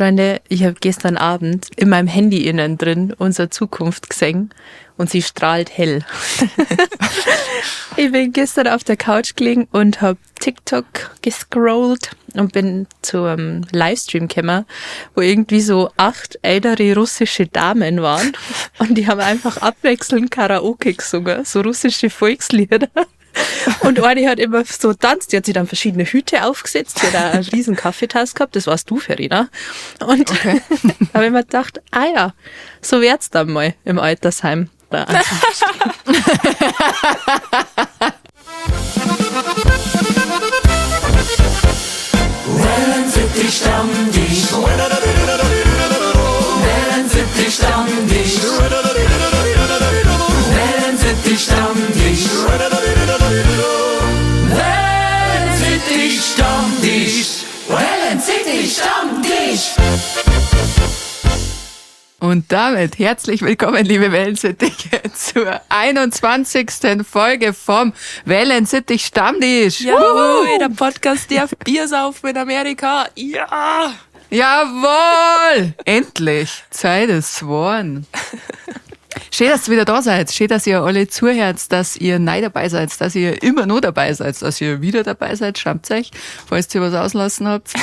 Freunde, ich habe gestern Abend in meinem Handy innen drin unsere Zukunft gesehen und sie strahlt hell. Ich bin gestern auf der Couch gelegen und habe TikTok gescrollt und bin zu einem Livestream gekommen, wo irgendwie so 8 ältere russische Damen waren und die haben einfach abwechselnd Karaoke gesungen, so russische Volkslieder. Und eine hat immer so tanzt, die hat sich dann verschiedene Hüte aufgesetzt, die hat auch einen riesen Kaffeetasse gehabt, das warst du, Verena. Und da habe ich mir gedacht, ah ja, so wird's dann mal im Altersheim. Da Wellensittich Stammtisch. Wellensittich Stammtisch. Wellensittich Stammtisch. Wellensittich Stammtisch. Wellensittich Stammtisch. Und damit herzlich willkommen, liebe Wellensittiche, zur 21. Folge vom Wellensittich Stammtisch. Jawohl, der Podcast darf Bier saufen in Amerika. Ja! Jawohl! Endlich! Zeit ist geworden. Schön, dass ihr wieder da seid. Schön, dass ihr alle zuhört, dass ihr neu dabei seid, dass ihr immer noch dabei seid, dass ihr wieder dabei seid. Schaut euch, falls ihr was auslassen habt.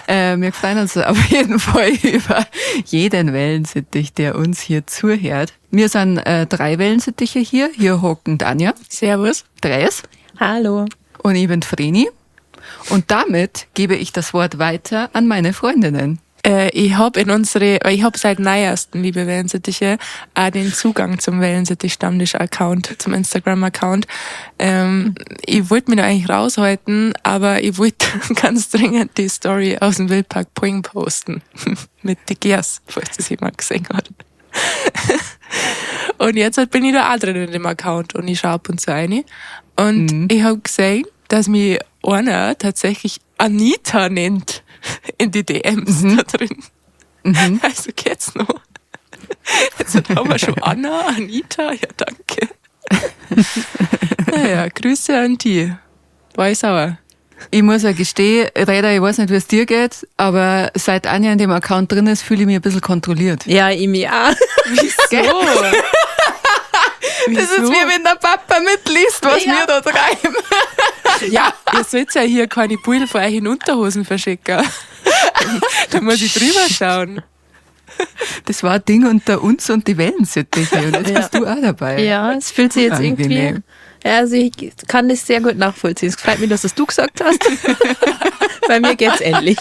Wir freuen uns auf jeden Fall über jeden Wellensittich, der uns hier zuhört. Wir sind 3 Wellensittiche hier. Hier hocken Tanja. Servus. Dres. Hallo. Und ich bin Vreni. Und damit gebe ich das Wort weiter an meine Freundinnen. Ich hab in unsere, ich hab seit neuesten, liebe Wellensittiche, auch den Zugang zum Wellensittich-Stammtisch-Account, zum Instagram-Account. Ich wollte mich da eigentlich raushalten, aber ich wollte ganz dringend die Story aus dem Wildpark Poing posten. Mit die Gers, falls das jemand gesehen hat. Und jetzt halt bin ich da auch drin in dem Account und ich schau ab und zu rein. Und ich hab gesehen, dass mich einer tatsächlich Anita nennt. In die D Ms da drin. Also geht's noch. Jetzt haben wir schon Anna, Anita, ja danke. Naja, Grüße an die. War ich sauer. Ich muss ja gestehen, Reda, ich weiß nicht, wie es dir geht, aber seit Anja in dem Account drin ist, fühle ich mich ein bisschen kontrolliert. Ja, ich mich auch. Wieso? Gell? Das ist Wieso? wie wenn der Papa mitliest, was wir da treiben. Ja, ihr sollt ja hier keine Bilder von euch in Unterhosen verschicken. Da muss ich drüber schauen. Das war ein Ding unter uns und die Wellensittiche. Und jetzt bist du auch dabei. Ja, es fühlt sich jetzt irgendwie Angenehm. Ja, also ich kann das sehr gut nachvollziehen. Es freut mich, dass das du gesagt hast. Bei mir geht's endlich.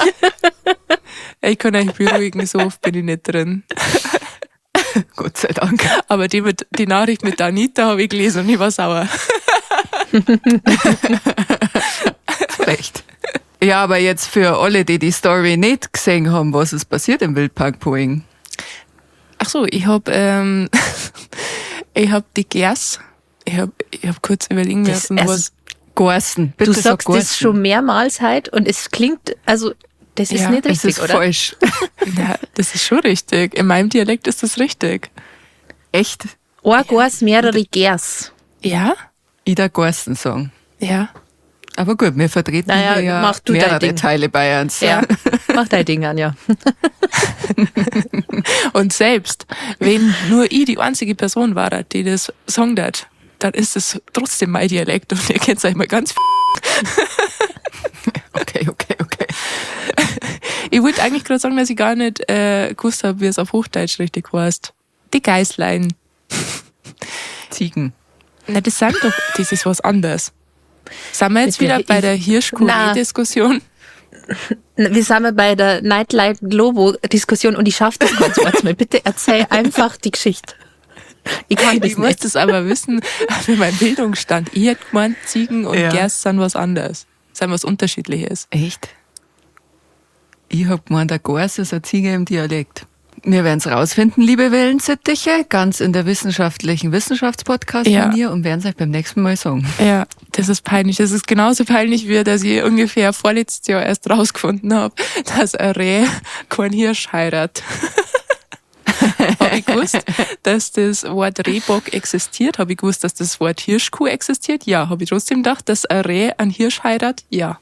Ich kann euch beruhigen, so oft bin ich nicht drin. Gott sei Dank. Aber die Nachricht mit der Anita habe ich gelesen und ich war sauer. Zu Recht. Ja, aber jetzt für alle, die die Story nicht gesehen haben, was ist passiert im Wildpark Poing? Ach so, ich hab die Gers. Ich hab kurz überlegen Das müssen, also was Gorsen. Bitte Du sag sagst das Gorsen. schon mehrmals heute und es klingt, also das ist Ja, nicht Es richtig, ist oder? falsch. Ja, das ist schon richtig. In meinem Dialekt ist das richtig. Echt? Ein Gors, mehrere Gers. Ja? Ich da Gorsen sagen. Ja. Aber gut, wir vertreten Naja, hier ja mach du dein mehrere Ding. Teile Bayerns. Ja, mach dein Ding, Anja. Und selbst, wenn nur ich die einzige Person war, die das sagen hat, dann ist es trotzdem mein Dialekt und ihr könnt euch mal ganz Okay, okay, okay. Ich wollte eigentlich gerade sagen, dass ich gar nicht gewusst hab, wie es auf Hochdeutsch richtig heißt. Die Geißlein. Ziegen. Na, das sind doch, das ist was anderes. Sind wir jetzt Bitte, wieder bei ich der Hirschkuh-Diskussion? Na, wir sind bei der Nightlight Globo-Diskussion und ich schaff das kurz mal. Bitte erzähl einfach die Geschichte. Ich kann das Ich muss nicht. das aber wissen, für meinen Bildungsstand. Ich hätte gemeint, Ziegen und Gerst sind was anderes. Sind was Unterschiedliches. Echt? Ich hab gemeint, der Gors ist eine Ziege im Dialekt. Wir werden's rausfinden, liebe Wellensittiche, ganz in der wissenschaftlichen Wissenschaftspodcast von mir und werden's euch beim nächsten Mal sagen. Ja, das ist peinlich. Das ist genauso peinlich, wie dass ich ungefähr vorletztes Jahr erst rausgefunden hab, dass ein Reh kein Hirsch heiratet. Hab ich gewusst, dass das Wort Rehbock existiert? Hab ich gewusst, dass das Wort Hirschkuh existiert? Ja. Hab ich trotzdem gedacht, dass ein Reh einen Hirsch heiratet? Ja.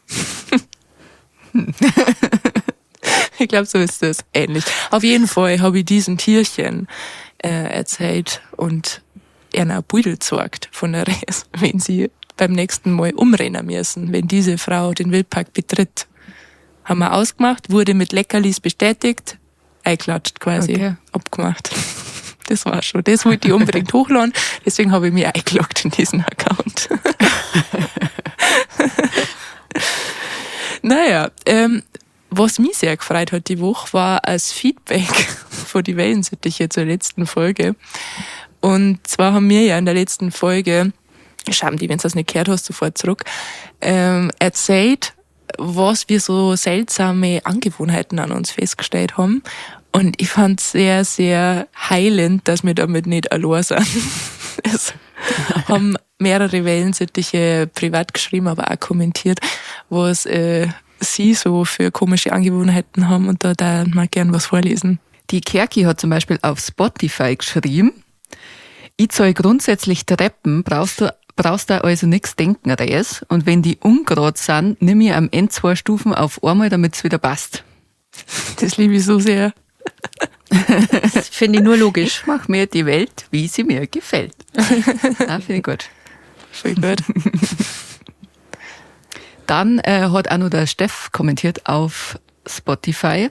Ich glaube, so ist das ähnlich. Auf jeden Fall habe ich diesen Tierchen erzählt und einer Beutel gezeigt von der Res, wenn sie beim nächsten Mal umrennen müssen, wenn diese Frau den Wildpark betritt. Haben wir ausgemacht, wurde mit Leckerlis bestätigt, einklatscht quasi, Okay. abgemacht. Das war schon. Das wollte ich unbedingt hochladen, deswegen habe ich mich eingeloggt in diesen Account. Naja, was mich sehr gefreut hat die Woche, war als Feedback von die Wellensittiche zur letzten Folge. Und zwar haben wir ja in der letzten Folge, schauen die, wenn du das nicht gehört hast, sofort zurück, erzählt, was wir so seltsame Angewohnheiten an uns festgestellt haben. Und ich fand's sehr, sehr heilend, dass wir damit nicht allein sind. Es haben mehrere Wellensittiche privat geschrieben, aber auch kommentiert, was sie so für komische Angewohnheiten haben und da mal gern was vorlesen. Die Kerki hat zum Beispiel auf Spotify geschrieben, ich zahl grundsätzlich Treppen, brauchst da also nix denken, Reis. Und wenn die ungerad sind, nimm ich am Ende 2 Stufen auf einmal, damit's wieder passt. Das liebe ich so sehr. Das finde ich nur logisch. Ich mach mir die Welt, wie sie mir gefällt. Ja, finde ich gut. Voll gut. Dann hat auch noch der Steff kommentiert auf Spotify,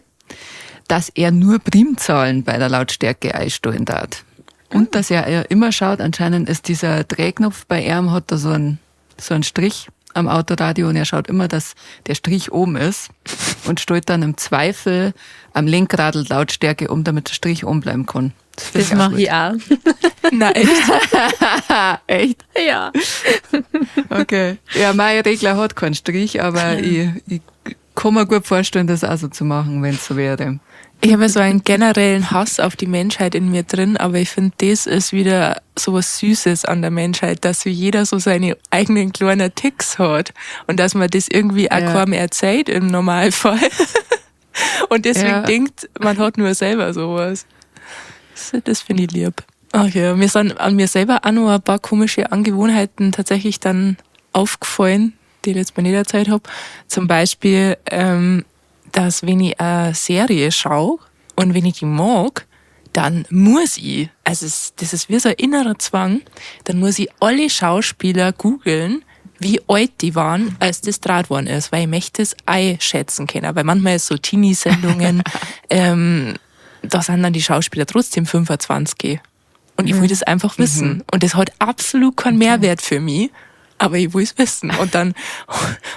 dass er nur Primzahlen bei der Lautstärke einstellen darf. Und dass er ja immer schaut, anscheinend ist dieser Drehknopf bei ihm, hat da so einen Strich am Autoradio und er schaut immer, dass der Strich oben ist und stellt dann im Zweifel am Lenkrad Lautstärke um, damit der Strich oben bleiben kann. Das mache ich auch. Nein, echt? Echt? Ja. Okay. Ja, mein Regler hat keinen Strich, aber ich kann mir gut vorstellen, das auch so zu machen, wenn es so wäre. Ich habe so einen generellen Hass auf die Menschheit in mir drin, aber ich finde, das ist wieder so was Süßes an der Menschheit, dass so jeder so seine eigenen kleinen Ticks hat und dass man das irgendwie auch keinem erzählt im Normalfall. Und deswegen denkt, man hat nur selber sowas. Das finde ich lieb. Ach ja, mir sind an mir selber auch noch ein paar komische Angewohnheiten tatsächlich dann aufgefallen, die ich jetzt bei nicht erzählt hab. Zum Beispiel, dass wenn ich eine Serie schaue und wenn ich die mag, dann muss ich, also das ist wie so ein innerer Zwang, dann muss ich alle Schauspieler googeln, wie alt die waren, als das draht worden ist, weil ich möchte es einschätzen können. Weil manchmal ist so Teenie-Sendungen, da sind dann die Schauspieler trotzdem 25. Und ich will das einfach wissen. Und das hat absolut keinen Mehrwert für mich. Aber ich will's wissen. Und dann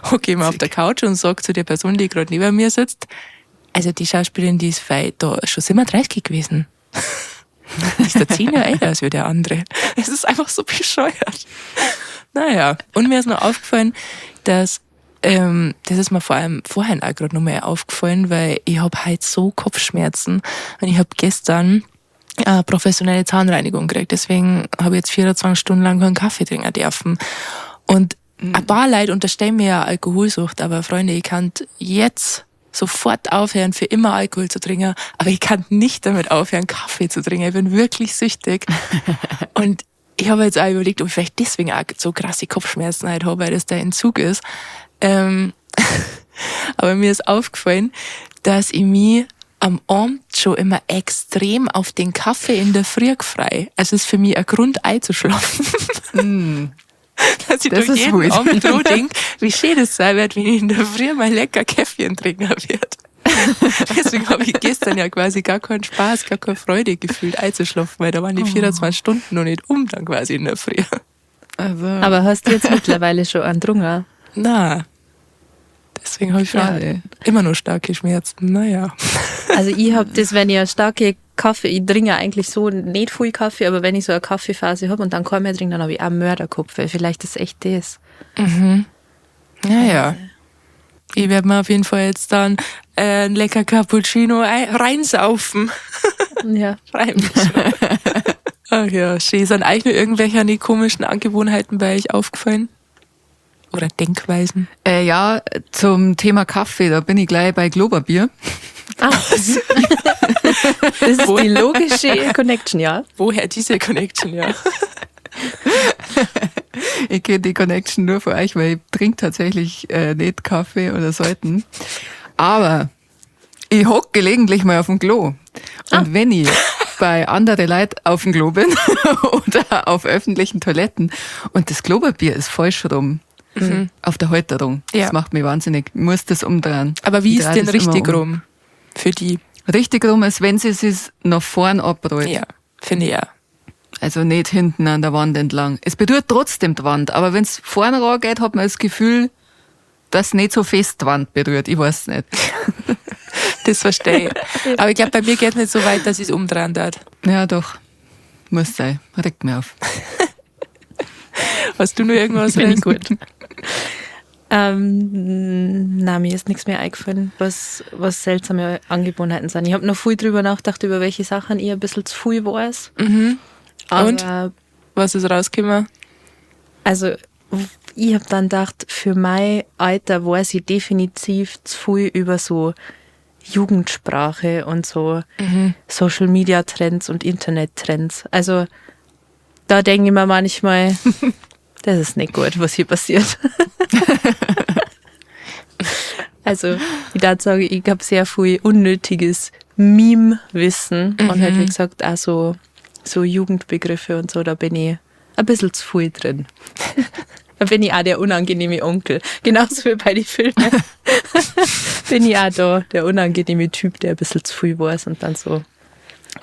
hocke ich mal auf der Couch und sag zu der Person, die gerade neben mir sitzt, also die Schauspielerin, die ist da schon 37 gewesen. Die ist da 10 Jahre älter als der andere. Es ist einfach so bescheuert. Naja. Und mir ist noch aufgefallen, dass, das ist mir vor allem vorhin auch gerade nochmal aufgefallen, weil ich hab halt so Kopfschmerzen und ich hab gestern professionelle Zahnreinigung gekriegt. Deswegen habe ich jetzt 24 Stunden lang keinen Kaffee trinken dürfen. Und ein paar Leute unterstellen mir ja Alkoholsucht, aber Freunde, ich kann jetzt sofort aufhören, für immer Alkohol zu trinken, aber ich kann nicht damit aufhören, Kaffee zu trinken. Ich bin wirklich süchtig. Und ich habe jetzt auch überlegt, ob ich vielleicht deswegen auch so krasse Kopfschmerzen halt habe, weil das der Entzug ist. Aber mir ist aufgefallen, dass ich mich am Abend schon immer extrem auf den Kaffee in der Früh freu. Also es ist für mich ein Grund einzuschlafen. Dass ich Das da ist jeden wild. Abend dran denk, wie schön das sein wird, wenn ich in der Früh mein lecker Käffchen trinken werde. Deswegen habe ich gestern ja quasi gar keinen Spaß, gar keine Freude gefühlt einzuschlafen, weil da waren die 24 Stunden noch nicht um dann quasi in der Früh. Also. Aber hast du jetzt mittlerweile schon einen Drunker? Na, deswegen habe ich Schade. immer noch starke Schmerzen. Naja. Also ich hab das, wenn ich eine starke Kaffee, ich trinke eigentlich so nicht viel Kaffee, aber wenn ich so eine Kaffeephase hab und dann keinen mehr trinke, dann hab ich auch Mörderkopf. Vielleicht ist echt das. Naja. Ich werde mir auf jeden Fall jetzt dann ein lecker Cappuccino reinsaufen. Ja. Freu mich schon. Ach ja, schön. Sind eigentlich nur irgendwelche an die komischen Angewohnheiten bei euch aufgefallen? Oder Denkweisen? Ja, zum Thema Kaffee, da bin ich gleich bei Klopapier. Ah. Das ist die logische Connection, ja. Woher diese Connection, ja? Ich kenne die Connection nur von euch, weil ich trinke tatsächlich nicht Kaffee oder selten. Aber Ich hock gelegentlich mal auf dem Klo. Und wenn ich bei anderen Leuten auf dem Klo bin oder auf öffentlichen Toiletten und das Klopapier ist falsch rum, auf der Halterung. Ja. Das macht mich wahnsinnig. Ich muss das umdrehen. Aber wie Ich ist dreh denn das immer richtig um. rum? Für die? Richtig rum ist, wenn sie es nach vorn abrollt. Ja, finde ich auch. Also nicht hinten an der Wand entlang. Es berührt trotzdem die Wand, aber wenn es vorne geht, hat man das Gefühl, dass nicht so fest die Wand berührt. Ich weiß nicht. Das verstehe ich. Aber ich glaube, bei mir geht nicht so weit, dass ich es umdrehen darf. Ja, doch. Muss sein. Regt mir auf. Hast du nur irgendwas? Finde ich gut. Na, mir ist nichts mehr eingefallen, was seltsame Angewohnheiten sind. Ich habe noch viel drüber nachgedacht, über welche Sachen ich ein bisschen zu viel weiß. Mhm. Aber, Und? Was ist rausgekommen? Also, ich habe dann gedacht, für mein Alter weiß ich definitiv zu viel über so Jugendsprache und so Social Media Trends und Internet Trends. Also, da denke ich mir manchmal, das ist nicht gut, was hier passiert. Also, ich darf sagen, ich habe sehr viel unnötiges Meme-Wissen und halt, wie gesagt, auch so Jugendbegriffe und so, da bin ich ein bisschen zu viel drin. Da bin ich auch der unangenehme Onkel. Genauso wie bei den Filmen. Bin ich auch da der unangenehme Typ, der ein bisschen zu viel weiß und dann so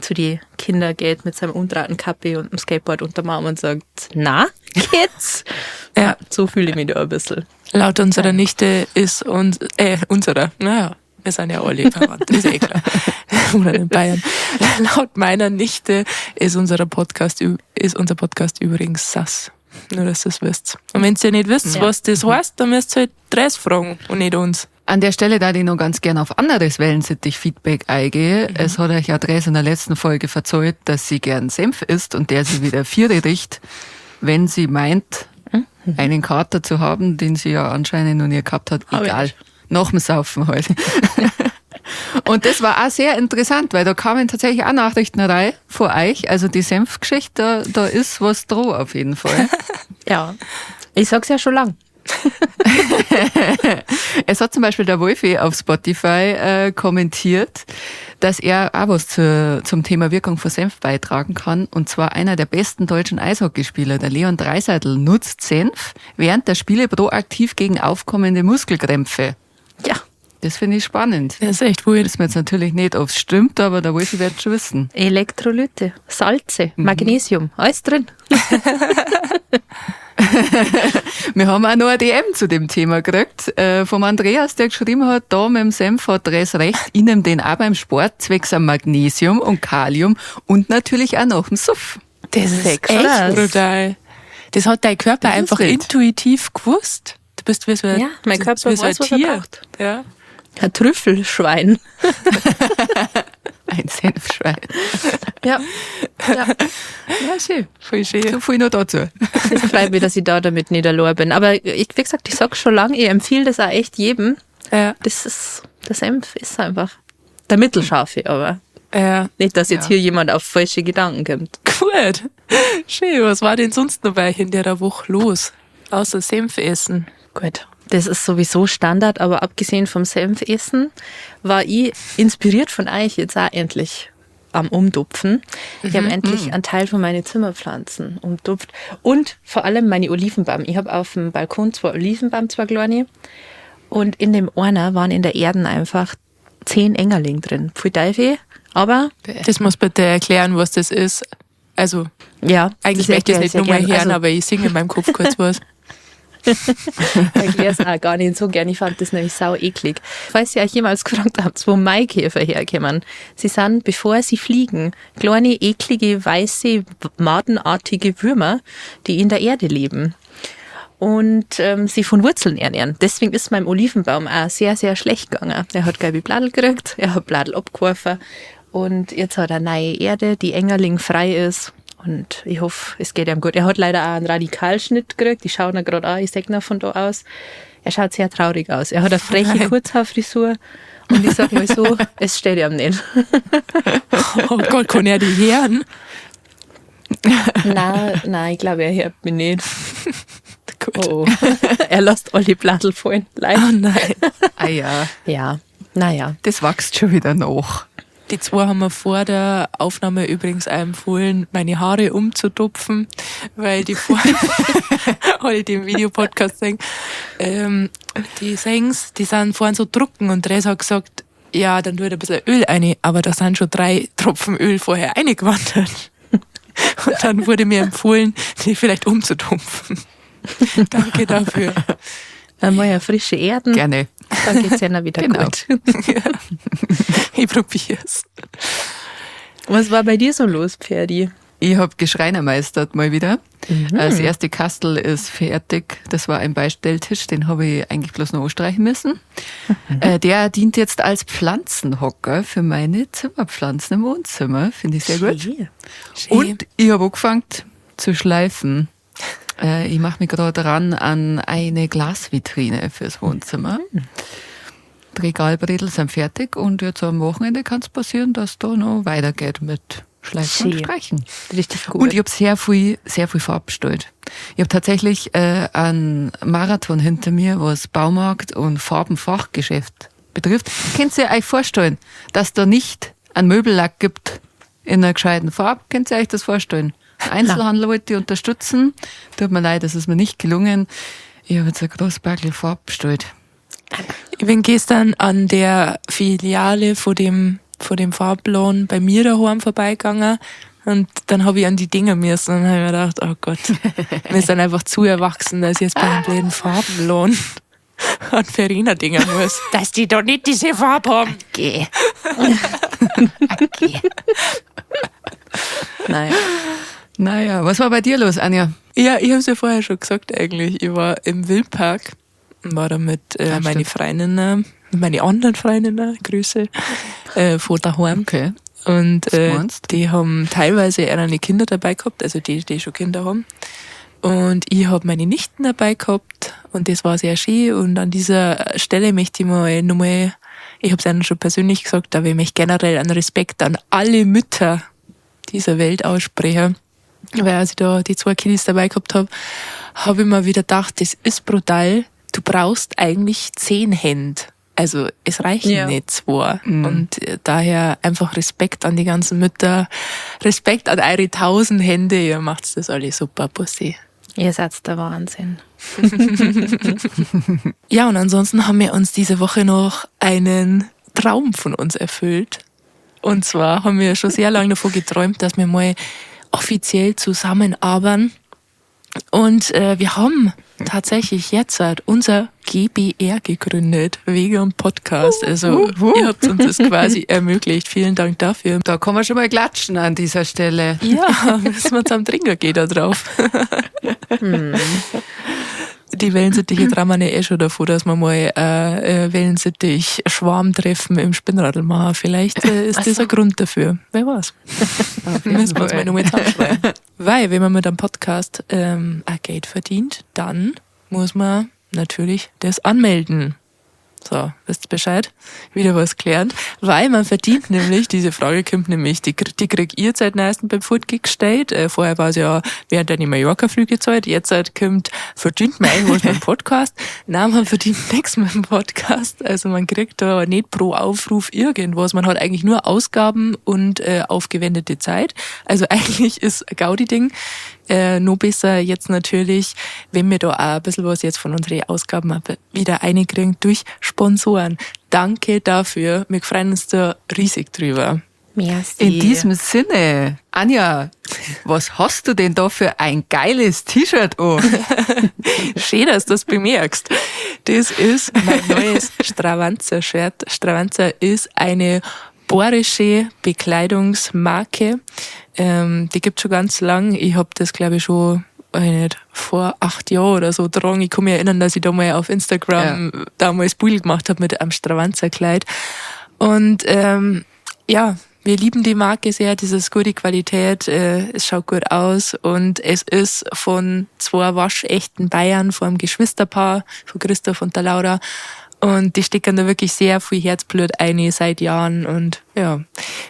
zu die Kinder geht mit seinem umdrahten Kappe und dem Skateboard unterm Arm und sagt, na, Kids? Ja. So fühle ich mich da ein bisschen. Laut unserer Nichte ist uns, unserer, naja, wir sind ja alle verwandt, ist eh klar. Oder in Bayern. Laut meiner Nichte ist unser Podcast übrigens sass. Nur, dass ihr das wisst. Und wenn ihr nicht wisst, Ja. was das heißt, dann müsst ihr halt Dress fragen und nicht uns. An der Stelle da ich noch ganz gern auf anderes Wellensittich-Feedback eingehe. Es hat euch ja Dres in der letzten Folge verzollt, dass sie gern Senf isst und der sie wieder Viere riecht, wenn sie meint, einen Kater zu haben, den sie ja anscheinend noch nie gehabt hat. Hab ich Egal. nicht. Nach dem Saufen halt. Und das war auch sehr interessant, weil da kamen tatsächlich auch Nachrichten rein vor euch. Also die Senfgeschichte, da ist was droh auf jeden Fall. Ja. Ich sag's ja schon lang. Es hat zum Beispiel der Wolfi auf Spotify kommentiert, dass er auch was zum Thema Wirkung von Senf beitragen kann. Und zwar einer der besten deutschen Eishockeyspieler, der Leon Draisaitl, nutzt Senf während der Spiele proaktiv gegen aufkommende Muskelkrämpfe. Ja. Das finde ich spannend. Das ist echt weird. Wissen wir jetzt natürlich nicht, ob es stimmt, aber der Wolfi wird schon wissen. Elektrolyte, Salze, Magnesium, alles drin. Wir haben auch noch eine DM zu dem Thema gekriegt, vom Andreas, der geschrieben hat, da mit dem Senf hat Dres recht, ich nehm den auch beim Sport zwecks am Magnesium und Kalium und natürlich auch nach dem Suff. Das ist Sex. echt Krass. brutal. Das hat dein Körper Das ist einfach wild. intuitiv gewusst. Du bist wie so ein, Ja, mein Körper wie so ein weiß, was er Tier. braucht. Ja. Ein Trüffelschwein. Ein Senfschwein. Ja. Ja. Ja, schön. Voll schön. So viel noch dazu. Das freut mich, dass ich da damit nicht allein bin. Aber ich, wie gesagt, ich sag's schon lange, ich empfehle das auch echt jedem. Ja. Das ist, der Senf ist einfach der Mittelscharfe, aber Ja. nicht, dass jetzt Ja. hier jemand auf falsche Gedanken kommt. Gut. Schön. Was war denn sonst noch bei euch in der Woche los? Außer Senf essen. Gut. Das ist sowieso Standard, aber abgesehen vom Senfessen war ich inspiriert von euch jetzt auch endlich am Umdupfen. Ich habe endlich einen Teil von meinen Zimmerpflanzen umdupft und vor allem meine Olivenbaum. Ich habe auf dem Balkon zwei Olivenbaum, zwei kleine. Und in dem einer waren in der Erde einfach 10 Engerling drin. Pfui Teufel, aber Das muss bitte erklären, was das ist. Also, ja, eigentlich das möchte ich es erkläre nicht sehr nur mal gern. hören, Also, aber ich singe in meinem Kopf kurz was. Ich erkläre es auch gar nicht so gern. Ich fand das nämlich sau eklig. Falls ihr euch jemals gefragt habt, wo Maikäfer herkommen. Sie sind, bevor sie fliegen, kleine, eklige, weiße, madenartige Würmer, die in der Erde leben. Und sie von Wurzeln ernähren. Deswegen ist meinem Olivenbaum auch sehr, sehr schlecht gegangen. Er hat gelbe Bladel gekriegt, er hat Bladel abgeworfen. Und jetzt hat er neue Erde, die engerlingfrei ist. Und ich hoffe, es geht ihm gut. Er hat leider auch einen Radikalschnitt gekriegt. Ich schaue ihn gerade an, ich sehe ihn von da aus. Er schaut sehr traurig aus. Er hat eine freche Nein. Kurzhaarfrisur. Und ich sag mal so, es steht ihm nicht. Oh Gott, kann er die hören? Nein, nein, ich glaube, er hört mich nicht. Gut. Oh, oh. Er lässt alle Bladel fallen. Leider. Oh nein. Ah ja. Ja. Naja. Das wächst schon wieder nach. Die zwei haben mir vor der Aufnahme übrigens auch empfohlen, meine Haare umzutupfen, weil die vor alle die im Videopodcast sehen, die Sengs, die sind vorhin so trocken und Dres hat gesagt, ja, dann tut ein bisschen Öl rein, aber da sind schon 3 Tropfen Öl vorher reingewandert. Und dann wurde mir empfohlen, die vielleicht umzutupfen. Danke dafür. Dann mal ja frische Erden. Gerne. Dann geht's ja dann wieder Genau. gut. Ja. Ich probier's. Was war bei dir so los, Ferdi? Ich hab geschreinermeistert mal wieder. Das erste Kastel ist fertig. Das war ein Beistelltisch, den hab ich eigentlich bloß noch anstreichen müssen. Der dient jetzt als Pflanzenhocker für meine Zimmerpflanzen im Wohnzimmer. Finde ich sehr gut. Schön. Schön. Und ich hab angefangen zu schleifen. Ich mach mich gerade ran an eine Glasvitrine fürs Wohnzimmer. Die Regalbredel sind fertig und jetzt am Wochenende kann's passieren, dass da noch weitergeht mit Schleifen und Schön. Streichen. Richtig gut. Und ich hab sehr viel, sehr viel Farbe bestellt. Ich hab tatsächlich einen Marathon hinter mir, was Baumarkt und Farbenfachgeschäft betrifft. Könnt ihr euch vorstellen, dass da nicht einen Möbellack gibt in einer gescheiten Farbe? Könnt ihr euch das vorstellen? Einzelhandel wollte ich unterstützen. Tut mir leid, das ist mir nicht gelungen. Ich hab jetzt ein großes Backel Farbe bestellt. Ich bin gestern an der Filiale vor dem Farbladen bei mir daheim vorbeigegangen und dann hab ich an die Dinger müssen und hab mir gedacht, oh Gott, wir sind einfach zu erwachsen, dass ich jetzt bei einem blöden Farbenladen an Verena Dinger muss. Dass die doch nicht diese Farbe haben. Geh. Okay. Naja. Naja, was war bei dir los, Anja? Ja, ich hab's ja vorher schon gesagt eigentlich. Ich war im Wildpark und war da mit meine Freundinnen, mit meine anderen Freundinnen, Grüße, vor daheim. Okay. Und, Was meinst? die haben teilweise auch eine Kinder dabei gehabt, also die, die schon Kinder haben. Und ich hab meine Nichten dabei gehabt und das war sehr schön. Und an dieser Stelle möchte ich mal nochmal, ich hab's ihnen schon persönlich gesagt, aber ich möchte generell einen Respekt an alle Mütter dieser Welt aussprechen. Weil als ich da die 2 Kiddies dabei gehabt hab, hab ich mir wieder gedacht, das ist brutal. Du brauchst eigentlich 10 Hände. Also es reichen nicht 2. Und daher einfach Respekt an die ganzen Mütter, Respekt an eure 1000 Hände. Ihr macht's das alle super, Bussi. Ihr seid der Wahnsinn. Ja, und ansonsten haben wir uns diese Woche noch einen Traum von uns erfüllt. Und zwar haben wir schon sehr lange davon geträumt, dass wir mal offiziell zusammenarbeiten. Und wir haben tatsächlich jetzt halt unser GBR gegründet, Vegan Podcast. Also ihr habt uns das quasi ermöglicht. Vielen Dank dafür. Da kann man schon mal klatschen an dieser Stelle. Ja, müssen wir zum Trinker gehen da drauf. Die Wellensittiche träumen ja eh schon davor, dass wir mal Wellensittich-Schwarmtreffen im Spinnradl machen. Vielleicht ist das ein Grund dafür. Wer weiß. Auf jeden Müssen wir uns Fall. mal nochmal zusammenschreiben. Weil, wenn man mit einem Podcast auch Geld verdient, dann muss man natürlich das anmelden. So, wisst ihr Bescheid? Wieder was gelernt. Weil man verdient nämlich, diese Frage kommt nämlich, die krieg ich jetzt seit neuestem beim Fortgehen gestellt. Vorher war es ja, während deine Mallorca-Flüge gezahlt. Jetzt halt kommt, verdient man eigentlich was mit dem Podcast? Nein, man verdient nichts mit dem Podcast. Also man kriegt da nicht pro Aufruf irgendwas. Man hat eigentlich nur Ausgaben und aufgewendete Zeit. Also eigentlich ist ein Gaudi-Ding. Noch besser jetzt natürlich, wenn wir da auch ein bisschen was jetzt von unseren Ausgaben wieder reinkriegen durch Sponsoren. Danke dafür. Wir freuen uns da riesig drüber. Merci. In diesem Sinne, Anja, was hast du denn da für ein geiles T-Shirt an? Schön, dass du das bemerkst. Das ist mein neues Stravanzer-Shirt. Stravanzer ist eine bayerische Bekleidungsmarke. Die gibt's schon ganz lang. Ich hab das, glaub ich, schon, weiß ich nicht, vor 8 Jahren oder so getragen. Ich kann mich erinnern, dass ich da mal auf Instagram damals Bild gemacht hab mit einem Stravanzerkleid. Und ja, wir lieben die Marke sehr, das ist gute Qualität, es schaut gut aus und es ist von 2 waschechten Bayern, von einem Geschwisterpaar, von Christoph und der Laura. Und die stecken da wirklich sehr viel Herzblut ein seit Jahren. Und ja,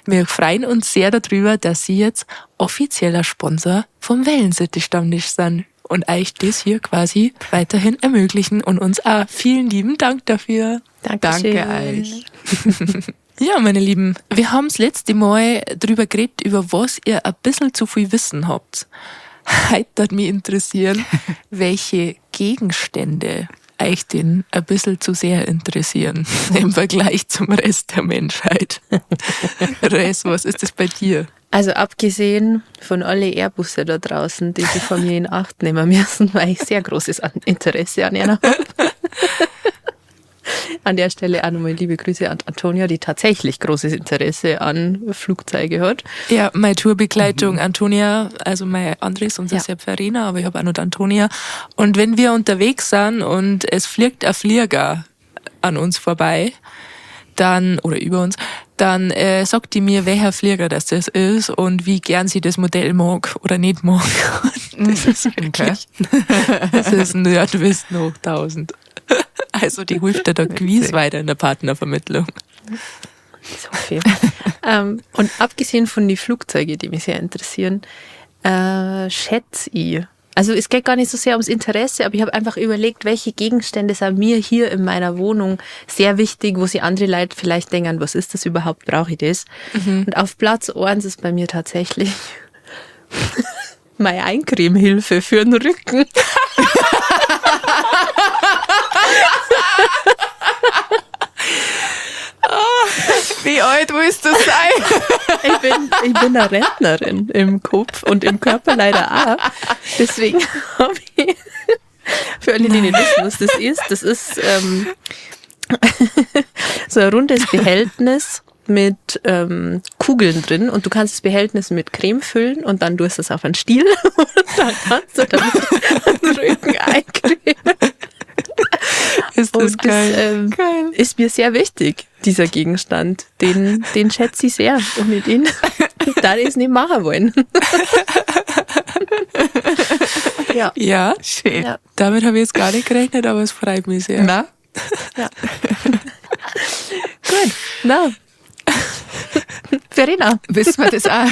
wir freuen uns sehr darüber, dass sie jetzt offizieller Sponsor vom Wellensittich-Stammtisch sind. Und euch das hier quasi weiterhin ermöglichen und uns auch vielen lieben Dank dafür. Dankeschön. Danke euch. Ja, meine Lieben, wir haben das letzte Mal drüber geredet, über was ihr ein bisschen zu viel Wissen habt. Heute würde mich interessieren, welche Gegenstände euch denn ein bisschen zu sehr interessieren im Vergleich zum Rest der Menschheit. Res, was ist das bei dir? Also abgesehen von alle Airbusse da draußen, die sie von mir in Acht nehmen müssen, weil ich sehr großes Interesse an ihnen habe. An der Stelle auch nochmal liebe Grüße an Antonia, die tatsächlich großes Interesse an Flugzeuge hat. Ja, meine Tourbegleitung Antonia, also mein Andres und Ja. ja Verena, aber ich habe auch noch die Antonia. Und wenn wir unterwegs sind und es fliegt ein Flieger an uns vorbei, dann, oder über uns, dann sagt die mir, welcher Flieger das ist und wie gern sie das Modell mag oder nicht mag. Und das ist wirklich, das ist Nerdwissen hoch 1000. Also die hilft dir da gewiss weiter in der Partnervermittlung. So viel. Und abgesehen von den Flugzeugen, die mich sehr interessieren, schätze ich. Also es geht gar nicht so sehr ums Interesse, aber ich habe einfach überlegt, welche Gegenstände sind mir hier in meiner Wohnung sehr wichtig, wo sich andere Leute vielleicht denken, was ist das überhaupt, brauche ich das? Und auf Platz 1 ist bei mir tatsächlich meine Eincremehilfe für den Rücken. Wie alt willst du sein? Ich bin eine Rentnerin im Kopf und im Körper leider auch. Deswegen habe ich, für alle, die nicht wissen, was das ist, so ein rundes Behältnis mit Kugeln drin und du kannst das Behältnis mit Creme füllen und dann tust du es auf einen Stiel und dann kannst du damit den Rücken eincremen. Ist das Und das geil. ist mir sehr wichtig, dieser Gegenstand. Den schätze ich sehr. Und mit dem da ich es nicht machen wollen. Ja. Ja, Schön. Ja. damit habe ich jetzt gar nicht gerechnet, aber es freut mich sehr. Na? Ja. Gut. Na. Verena, Wissen wir das auch?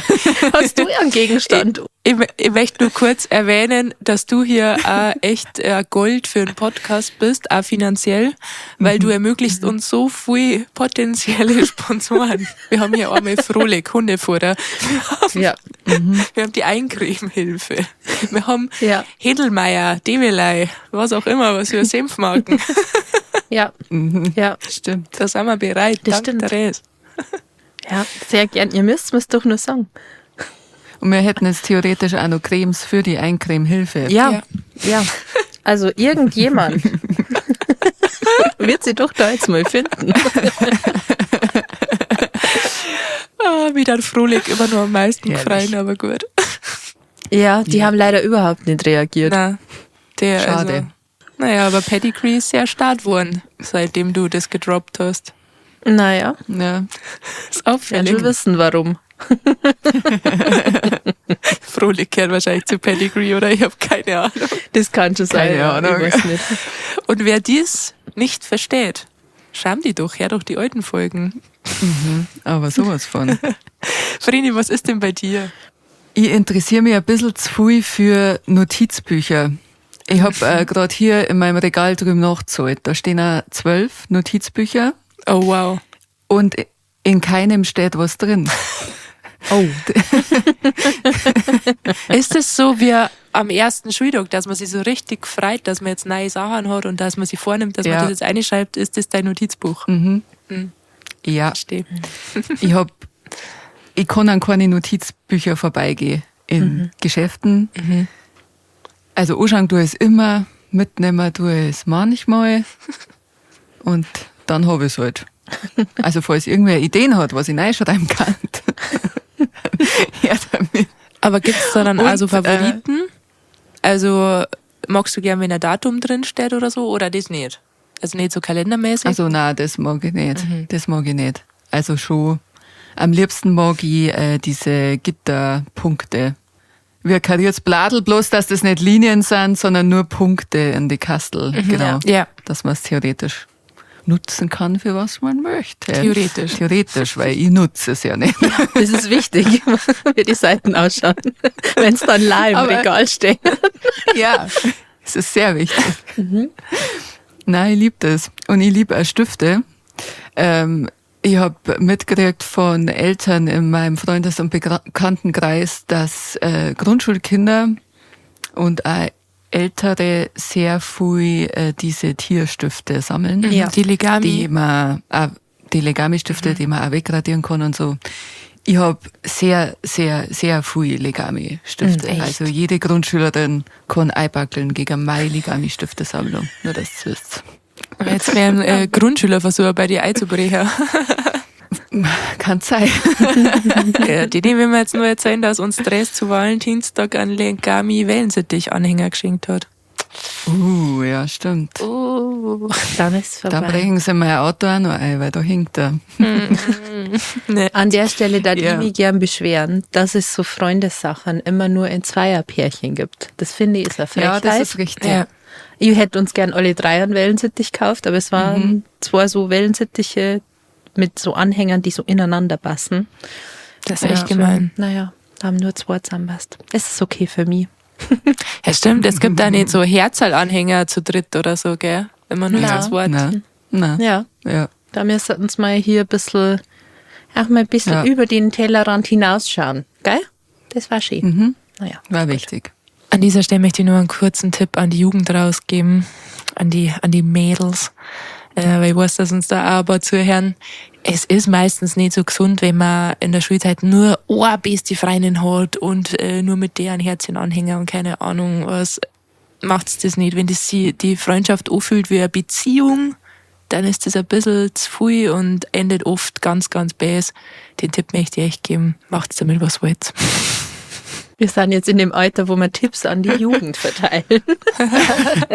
hast du einen Gegenstand? Ich möchte nur kurz erwähnen, dass du hier auch echt Gold für einen Podcast bist, auch finanziell, weil du ermöglichst uns so viel potenzielle Sponsoren. Wir haben hier einmal Frolic, Hundefutter. Ja. Wir haben die Eincremehilfe. Wir haben Ja. Hedelmeier, Develei, was auch immer, was für Senfmarken. Ja. Ja. Stimmt. Da sind wir bereit. Das Dank stimmt. Therese. Ja, sehr gern. Ihr müsst mir's doch nur sagen. Und wir hätten jetzt theoretisch auch noch Cremes für die Eincremehilfe. Ja, ja. Also irgendjemand wird sie doch da jetzt mal finden. Ah, wie dann Frolic immer nur am meisten Herrlich. freuen, aber gut. Ja, die haben leider überhaupt nicht reagiert. Na, der, Schade. Also, naja, aber Pedigree ist sehr stark geworden, seitdem du das gedroppt hast. Naja, Ja. Ist werden auffällig. schon wissen, warum. Frolic kehrt wahrscheinlich zu Pedigree, oder? Ich habe keine Ahnung. Das kann schon sein. Keine ja, Ahnung. Ich weiß nicht. Und wer dies nicht versteht, scham die doch, hör doch die alten Folgen. Aber sowas von. Vreni, was ist denn bei dir? Ich interessiere mich ein bisschen zu viel für Notizbücher. Ich hab gerade hier in meinem Regal drüben nachgezahlt. Da stehen auch 12 Notizbücher Oh, wow. und in keinem steht was drin. Oh. Ist es so wie am ersten Schultag, dass man sich so richtig freut, dass man jetzt neue Sachen hat und dass man sich vornimmt, dass man Ja. das jetzt einschreibt, ist das dein Notizbuch? Ja, Verstehe. ich kann an keine Notizbücher vorbeigehen in Geschäften. Also anschauen tue ich es immer, mitnehmen tue ich es manchmal und dann habe ich es halt. Also falls irgendwer Ideen hat, was ich reinschreiben kann, her damit. Aber gibt's da dann Und, also Favoriten? Also magst du gern, wenn ein Datum drin steht oder so, oder das nicht? Also nicht so kalendermäßig? Also nein, das mag ich nicht. Das mag ich nicht. Also schon, am liebsten mag ich diese Gitterpunkte. Wie ein kariertes Bladel, bloß dass das nicht Linien sind, sondern nur Punkte in die Kastel. Genau. Ja. Dass man es theoretisch nutzen kann, für was man möchte. Theoretisch. Theoretisch, weil ich nutze es ja nicht. Das ist wichtig, wie die Seiten ausschauen, wenn es dann la im Regal steht. Ja, es ist sehr wichtig. Nein, ich liebe das. Und ich liebe auch Stifte. Ich habe mitgekriegt von Eltern in meinem Freundes- und Bekanntenkreis, dass Grundschulkinder und auch Ältere sehr viel diese Tierstifte sammeln. Ja. Die Legami. Die man auch, die Legami-Stifte, die man auch wegradieren kann und so. Ich hab sehr, sehr, sehr viel Legami-Stifte. Echt? Also jede Grundschülerin kann einpackeln gegen meine Legami-Stiftesammlung. Nur, dass ihr wisst. Jetzt wären Grundschüler versuchen, bei dir einzubrechen. Kann sein. Ja, die nehmen wir jetzt nur erzählen, dass uns Dress zu Valentinstag einen Legami Wellensittich-Anhänger geschenkt hat. Ja, stimmt. Oh. Dann ist vorbei. Da brechen sie mein Auto auch noch ein, weil da hinkt er. Nee. An der Stelle darf Ja. ich mich gern beschweren, dass es so Freundessachen immer nur in Zweierpärchen gibt. Das finde ich ist eine Ja, Frechheit. das ist richtig. Ja. Ich hätte uns gern alle drei einen Wellensittich gekauft, aber es waren zwei so Wellensittiche mit so Anhängern, die so ineinander passen. Das ist echt gemein. Naja, haben nur zwei zusammenpasst. Es ist okay für mich. Ja, stimmt. Es gibt da nicht so Herzl-Anhänger zu dritt oder so, gell? Immer nur Na. zu zweit. Nein, nein. Ja, Ja. da müssen wir uns mal hier ein bisschen, auch mal ein bisschen Ja. über den Tellerrand hinausschauen. Gell? Das war schön. Naja. War wichtig. An dieser Stelle möchte ich nur einen kurzen Tipp an die Jugend rausgeben, an die Mädels, weil ich weiß, dass uns da auch ein paar zuhören. Es ist meistens nicht so gesund, wenn man in der Schulzeit nur eine beste Freundin hat und nur mit der ein Herzchen-Anhänger und keine Ahnung was. Macht's das nicht. Wenn das sie, die Freundschaft anfühlt wie eine Beziehung, dann ist das ein bisschen zu viel und endet oft ganz, ganz bäs. Den Tipp möchte ich echt geben. Macht's damit, was wollt. Wir sind jetzt in dem Alter, wo wir Tipps an die Jugend verteilen.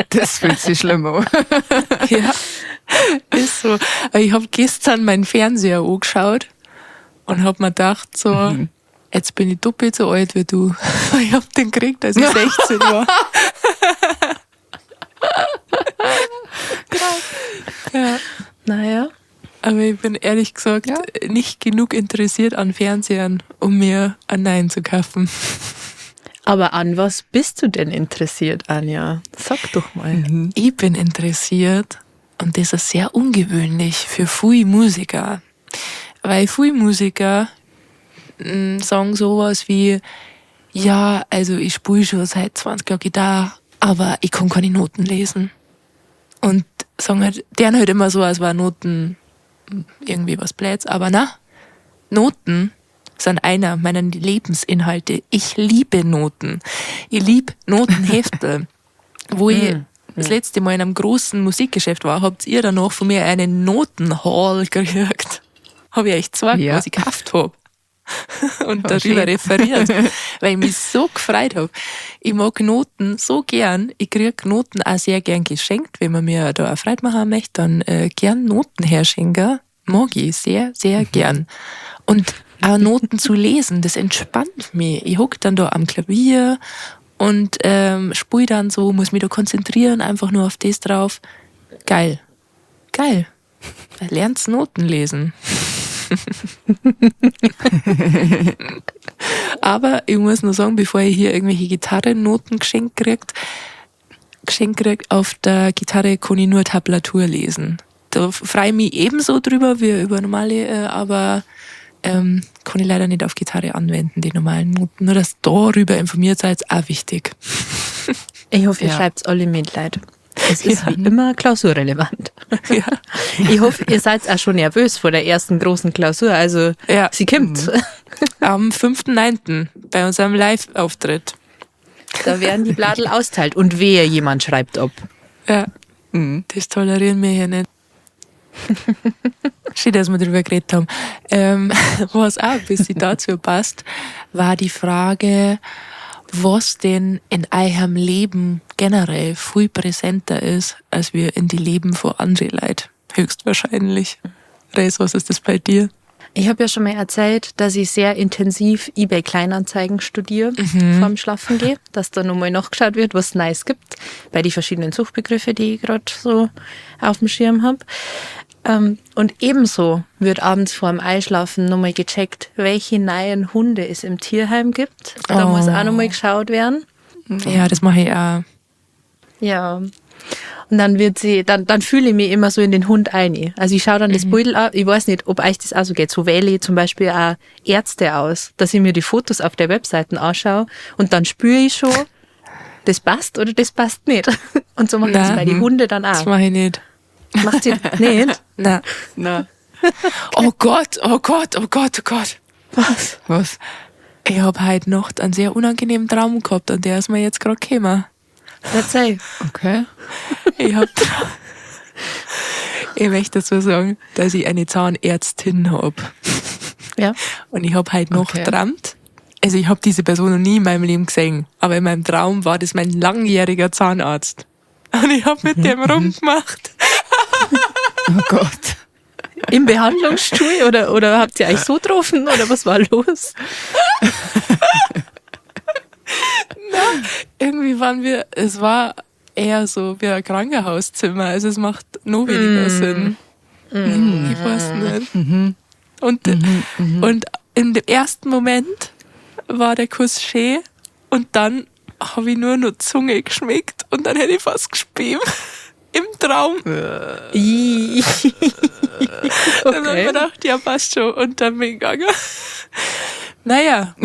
Das fühlt sich schlimm an. Ja, ist so. Aber ich hab gestern meinen Fernseher angeschaut und hab mir gedacht, so, jetzt bin ich doppelt so alt wie du. Ich hab den gekriegt, als ich 16 war. Krass. Ja. Naja. Aber ich bin ehrlich gesagt nicht genug interessiert an Fernsehern, um mir einen Nein zu kaufen. Aber an was bist du denn interessiert, Anja? Sag doch mal. Ich bin interessiert, und das ist sehr ungewöhnlich für viele Musiker. Weil viele Musiker sagen sowas wie, ja, also ich spiele schon seit 20 Jahren Gitarre, aber ich kann keine Noten lesen. Und sagen halt, deren halt immer so, als war Noten irgendwie was Blöds, aber na, Noten sind einer meiner Lebensinhalte. Ich liebe Noten. Ich liebe Notenhefte. Wo ich das letzte Mal in einem großen Musikgeschäft war, habt ihr danach von mir einen Notenhaul gekriegt. Hab ich euch gezeigt, Ja. was ich gekauft hab. Und Oh, darüber schön. referiert, weil ich mich so gefreut hab. Ich mag Noten so gern. Ich krieg Noten auch sehr gern geschenkt. Wenn man mir da eine Freude machen möchte, dann gern Noten herschenken. Mag ich sehr, sehr gern. Und auch Noten zu lesen, das entspannt mich. Ich hock dann da am Klavier und spul dann so, muss mich da konzentrieren, einfach nur auf das drauf. Geil. Geil. Lernst Noten lesen. Aber ich muss nur sagen, bevor ich hier irgendwelche Gitarrennoten geschenkt kriegt, auf der Gitarre kann ich nur Tablatur lesen. Da freue ich mich ebenso drüber wie über normale, aber kann ich leider nicht auf Gitarre anwenden, die normalen Noten. Nur, dass darüber informiert seid, ist auch wichtig. Ich hoffe, ihr Ja. schreibt's alle mit, Leute. Es ist wie immer klausurrelevant. Ja. Ich hoffe, ihr seid auch schon nervös vor der ersten großen Klausur. Also, Ja. sie kommt. Am 5.9. bei unserem Live-Auftritt. Da werden die Bladel austeilt. Und wehe, jemand schreibt ab. Ja. Das tolerieren wir hier nicht. Schön, dass wir darüber geredet haben. Was auch ein bisschen dazu passt, war die Frage, was denn in eurem Leben generell viel präsenter ist, als wir in die Leben von anderen Leuten. Höchstwahrscheinlich. Reis, was ist das bei dir? Ich habe ja schon mal erzählt, dass ich sehr intensiv eBay Kleinanzeigen studiere vorm Schlafen gehe, dass da nochmal nachgeschaut wird, was es Neues gibt bei die verschiedenen Suchbegriffe, die ich gerade so auf dem Schirm habe. Und ebenso wird abends vorm Einschlafen nochmal gecheckt, welche neuen Hunde es im Tierheim gibt. Da muss auch nochmal geschaut werden. Ja, das mache ich auch. Ja. Und dann wird sie, dann fühle ich mich immer so in den Hund ein. Also ich schaue dann das Bild an, ich weiß nicht, ob euch das auch so geht. So wähle ich zum Beispiel auch Ärzte aus, dass ich mir die Fotos auf der Webseite anschaue und dann spüre ich schon, das passt oder das passt nicht. Und so mache ich das bei den Hunden dann auch. Das mache ich nicht. Macht sie nicht? Nein. Nein. Oh Gott, oh Gott, oh Gott, oh Gott. Was? Was? Ich habe heute Nacht einen sehr unangenehmen Traum gehabt und der ist mir jetzt gerade gekommen. Erzähl. Okay. Ich möchte dazu sagen, dass ich eine Zahnärztin hab. Ja. Und ich hab heute noch geträumt. Also ich hab diese Person noch nie in meinem Leben gesehen. Aber in meinem Traum war das mein langjähriger Zahnarzt. Und ich hab mit dem rumgemacht. Oh Gott. Im Behandlungsstuhl oder habt ihr euch so getroffen oder was war los? Nein, irgendwie waren wir, es war eher so wie ein Krankenhauszimmer, also es macht noch weniger Sinn. Ich weiß nicht. Und in dem ersten Moment war der Kuss schön und dann habe ich nur noch Zunge geschmeckt und dann hätte ich fast gespielt. Im Traum. Okay. Dann habe ich mir gedacht, ja, passt schon. Und dann bin ich gegangen. Naja,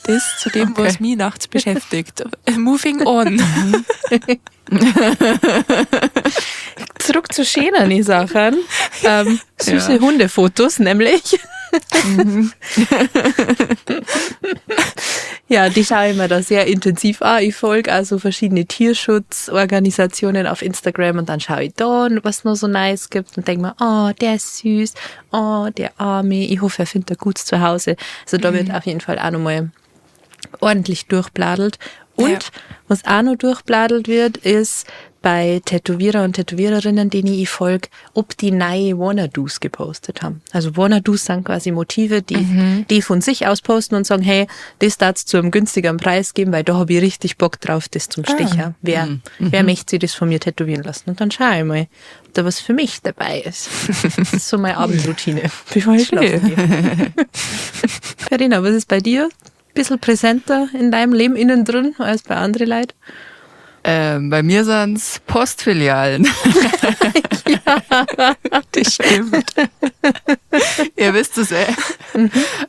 das zu dem, was mich nachts beschäftigt. Moving on. Zurück zu schöneren Sachen. Süße Hundefotos nämlich. Ja, die schaue ich mir da sehr intensiv an. Ich folge also verschiedene Tierschutzorganisationen auf Instagram und dann schaue ich da, was noch so nice gibt und denke mir, oh, der ist süß, oh, der Arme, ich hoffe, er findet ein gutes Zuhause. Also da wird auf jeden Fall auch nochmal ordentlich durchbladelt. Und was auch noch durchbladelt wird, ist bei Tätowierer und Tätowiererinnen, denen ich folge, ob die neue Wanna-Dos gepostet haben. Also Wanna-Dos sind quasi Motive, die von sich aus posten und sagen, hey, das darf's zu einem günstigeren Preis geben, weil da hab ich richtig Bock drauf, das zum Stecher. Wer möchte sich das von mir tätowieren lassen? Und dann schau ich mal, ob da was für mich dabei ist. Das ist so meine Abendroutine, bevor ich schlafen gehe. Verena, was ist bei dir? Ein bisschen präsenter in deinem Leben innen drin als bei anderen Leuten? Bei mir sind's Postfilialen. Ja, das stimmt. Ihr wisst es eh.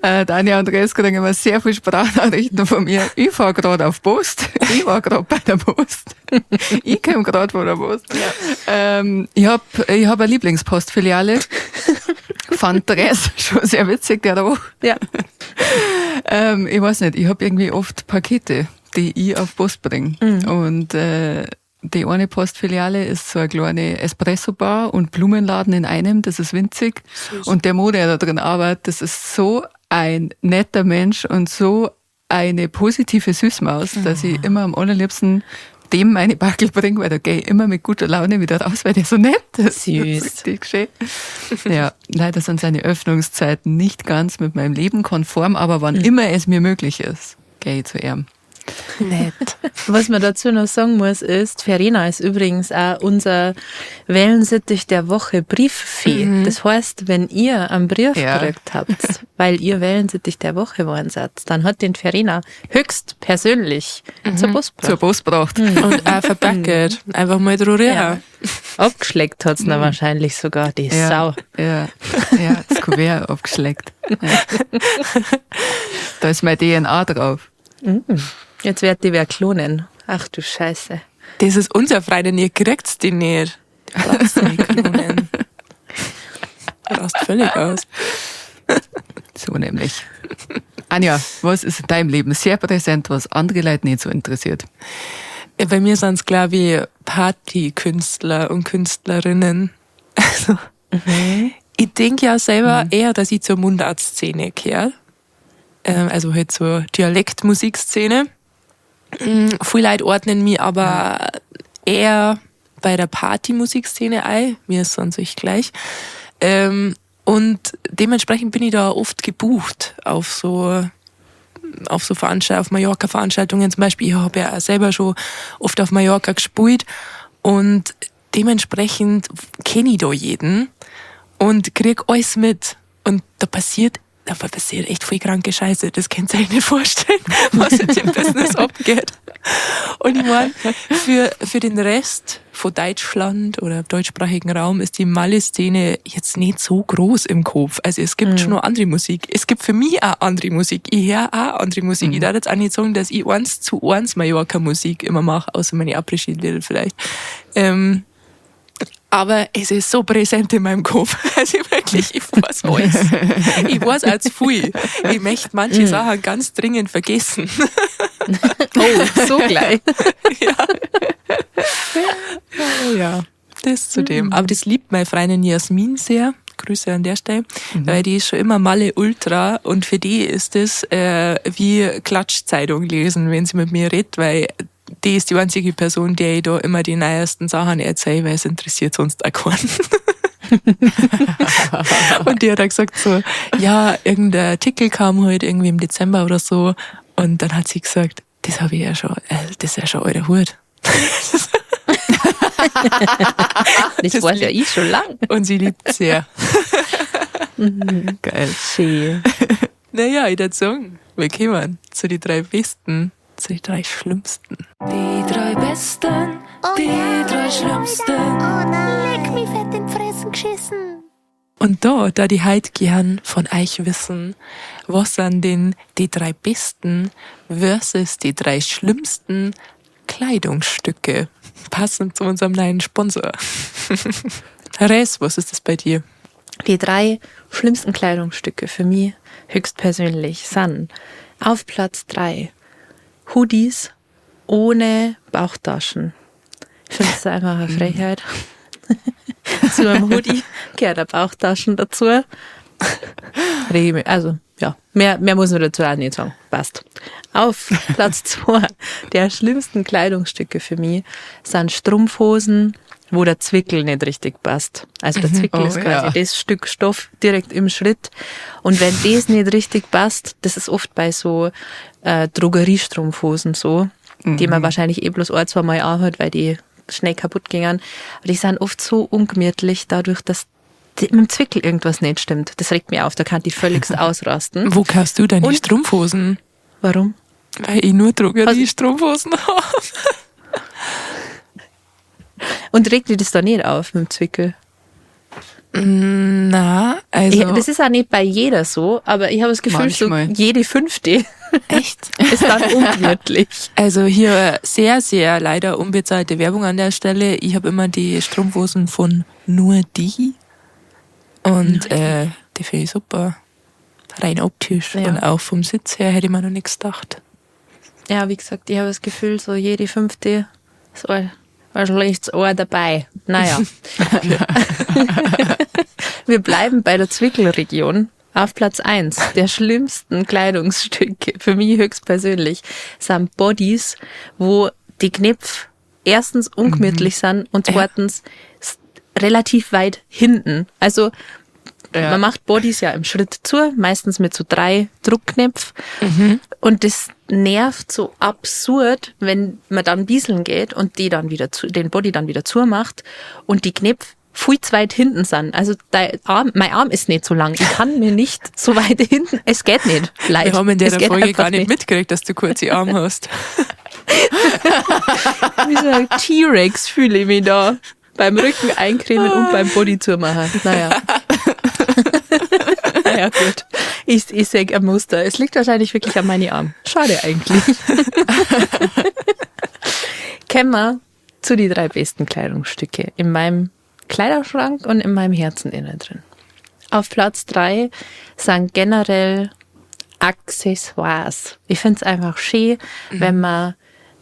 Tanja und Andreas kriegen immer sehr viel Sprachnachrichten von mir. Ich fahr grad auf Post. Ich war grad bei der Post. Ich komm grad von der Post. Ja. Ich hab eine Lieblingspostfiliale. Fand Dress schon sehr witzig, der da auch. Ja. Ich weiß nicht, ich hab irgendwie oft Pakete, die ich auf Post bringe. Und die eine Postfiliale ist so eine kleine Espresso-Bar und Blumenladen in einem, das ist winzig. Süß. Und der Mo, der da drin arbeitet, das ist so ein netter Mensch und so eine positive Süßmaus, dass ich immer am allerliebsten dem meine Backel bringe, weil da gehe ich immer mit guter Laune wieder raus, weil der so nett ist. Süß. Das ist richtig schön. Ja, leider sind seine Öffnungszeiten nicht ganz mit meinem Leben konform, aber wann immer es mir möglich ist, gehe ich zu ihm. Nett. Was man dazu noch sagen muss, ist, Verena ist übrigens auch unser Wellensittich der Woche Brieffee. Das heißt, wenn ihr einen Brief gekriegt habt, weil ihr Wellensittich der Woche geworden seid, dann hat den Verena höchst persönlich zur Post gebracht. Zur Post gebracht. Und auch verpacket. Einfach mal drüber. Ja. Abgeschleckt hat's noch wahrscheinlich sogar, die Sau. Ja, ja, das Kuvert abgeschleckt. Ja. Da ist mein DNA drauf. Jetzt wird die wer klonen. Ach du Scheiße. Das ist unser Freundin, ihr kriegt's die nicht. Du brauchst nicht klonen. Du rast völlig aus. So nämlich. Anja, was ist in deinem Leben sehr präsent, was andere Leute nicht so interessiert? Bei mir sind's, glaub ich, Partykünstler und Künstlerinnen. Also, ich denk ja selber eher, dass ich zur Mundartszene gehöre. Also halt zur Dialektmusikszene. Viele Leute ordnen mich aber eher bei der Partymusikszene ein. Mir ist sonst echt gleich. Und dementsprechend bin ich da oft gebucht auf so Veranstaltungen, auf Mallorca-Veranstaltungen zum Beispiel. Ich habe ja auch selber schon oft auf Mallorca gespielt und dementsprechend kenne ich da jeden und krieg alles mit. Und da passiert echt viel kranke Scheiße. Das könnt ihr euch nicht vorstellen, was in dem Business abgeht. Und ich meine, für den Rest von Deutschland oder deutschsprachigen Raum ist die Malle-Szene jetzt nicht so groß im Kopf. Also es gibt schon noch andere Musik. Es gibt für mich auch andere Musik. Ich höre auch andere Musik. Ich darf jetzt auch nicht sagen, dass ich 1:1 Mallorca-Musik immer mache, außer meine Après-Ski-Lieder vielleicht. Aber es ist so präsent in meinem Kopf. Also wirklich, ich weiß alles. Ich weiß auch zu viel. Ich möchte manche Sachen ganz dringend vergessen. Oh, so gleich. Ja. Oh ja, das zu dem. Aber das liebt meine Freundin Jasmin sehr. Grüße an der Stelle. Weil die ist schon immer Malle Ultra und für die ist das wie Klatschzeitung lesen, wenn sie mit mir redet, weil die ist die einzige Person, der ich da immer die neuesten Sachen erzähle, weil es interessiert sonst auch keinen. Und die hat dann gesagt so, ja, irgendein Artikel kam heute irgendwie im Dezember oder so. Und dann hat sie gesagt, das habe ich ja schon, das ist ja schon alter Hut. Das weiß ja ich schon lang. Und sie liebt sehr. Geil. Schön. Naja, ich würde sagen, wir kommen zu den 3 besten, zu den 3 schlimmsten. Die 3 besten, die 3 schlimmsten. Oh nein, leck mich fett in die Fressen geschissen. Und da die heute gern von euch wissen, was sind denn die 3 besten versus die 3 schlimmsten Kleidungsstücke, passend zu unserem neuen Sponsor. Therese, was ist das bei dir? Die 3 schlimmsten Kleidungsstücke für mich höchstpersönlich sind auf Platz 3 Hoodies ohne Bauchtaschen. Ich finde es einfach eine Frechheit. Zu einem Hoodie gehört eine Bauchtaschen dazu. Also, ja, mehr muss man dazu auch nicht sagen. Passt. Auf Platz 2 der schlimmsten Kleidungsstücke für mich sind Strumpfhosen, wo der Zwickel nicht richtig passt. Also der Zwickel ist quasi das Stück Stoff direkt im Schritt. Und wenn das nicht richtig passt, das ist oft bei so Drogeriestrumpfhosen so, die man wahrscheinlich eh bloß ein, zwei Mal anhat, weil die schnell kaputt gingen. Aber die sind oft so ungemütlich dadurch, dass mit dem Zwickel irgendwas nicht stimmt. Das regt mich auf, da kann ich völligst ausrasten. Wo kaufst du deine Strumpfhosen? Warum? Weil ich nur Drogeriestrumpfhosen habe. Und regt dir das da nicht auf mit dem Zwickel? Na, also... Das ist auch nicht bei jeder so, aber ich habe das Gefühl, so jede 5. Echt? Ist dann ungemütlich. Also hier sehr, sehr leider unbezahlte Werbung an der Stelle. Ich habe immer die Strumpfhosen von Nur Die. Und die finde ich super. Rein optisch. Ja. Und auch vom Sitz her hätte ich mir noch nichts gedacht. Ja, wie gesagt, ich habe das Gefühl, so jede 5. ist ein schlechtes Ohr dabei. Naja. Wir bleiben bei der Zwickelregion. Auf Platz 1 der schlimmsten Kleidungsstücke, für mich höchstpersönlich, sind Bodies, wo die Knöpfe erstens ungemütlich sind und zweitens relativ weit hinten. Also man macht Bodies ja im Schritt zu, meistens mit so 3 Druckknöpfen. Und das nervt so absurd, wenn man dann bieseln geht und die dann wieder zu, den Body dann wieder zumacht und die Knöpfe viel zu weit hinten sind. Also dein Arm, mein Arm ist nicht so lang. Ich kann mir nicht so weit hinten. Es geht nicht. Leid. Wir haben in der Folge gar nicht nicht mitgekriegt, dass du kurze Arme hast. Wie so ein T-Rex fühle ich mich da. Beim Rücken eincremen und beim Body zumachen. Naja. Naja, gut. Ich sehe ein Muster. Es liegt wahrscheinlich wirklich an meinen Armen. Schade eigentlich. Kommen wir zu die 3 besten Kleidungsstücke in meinem Kleiderschrank und in meinem Herzen innen drin. Auf Platz 3 sind generell Accessoires. Ich find's einfach schön, wenn man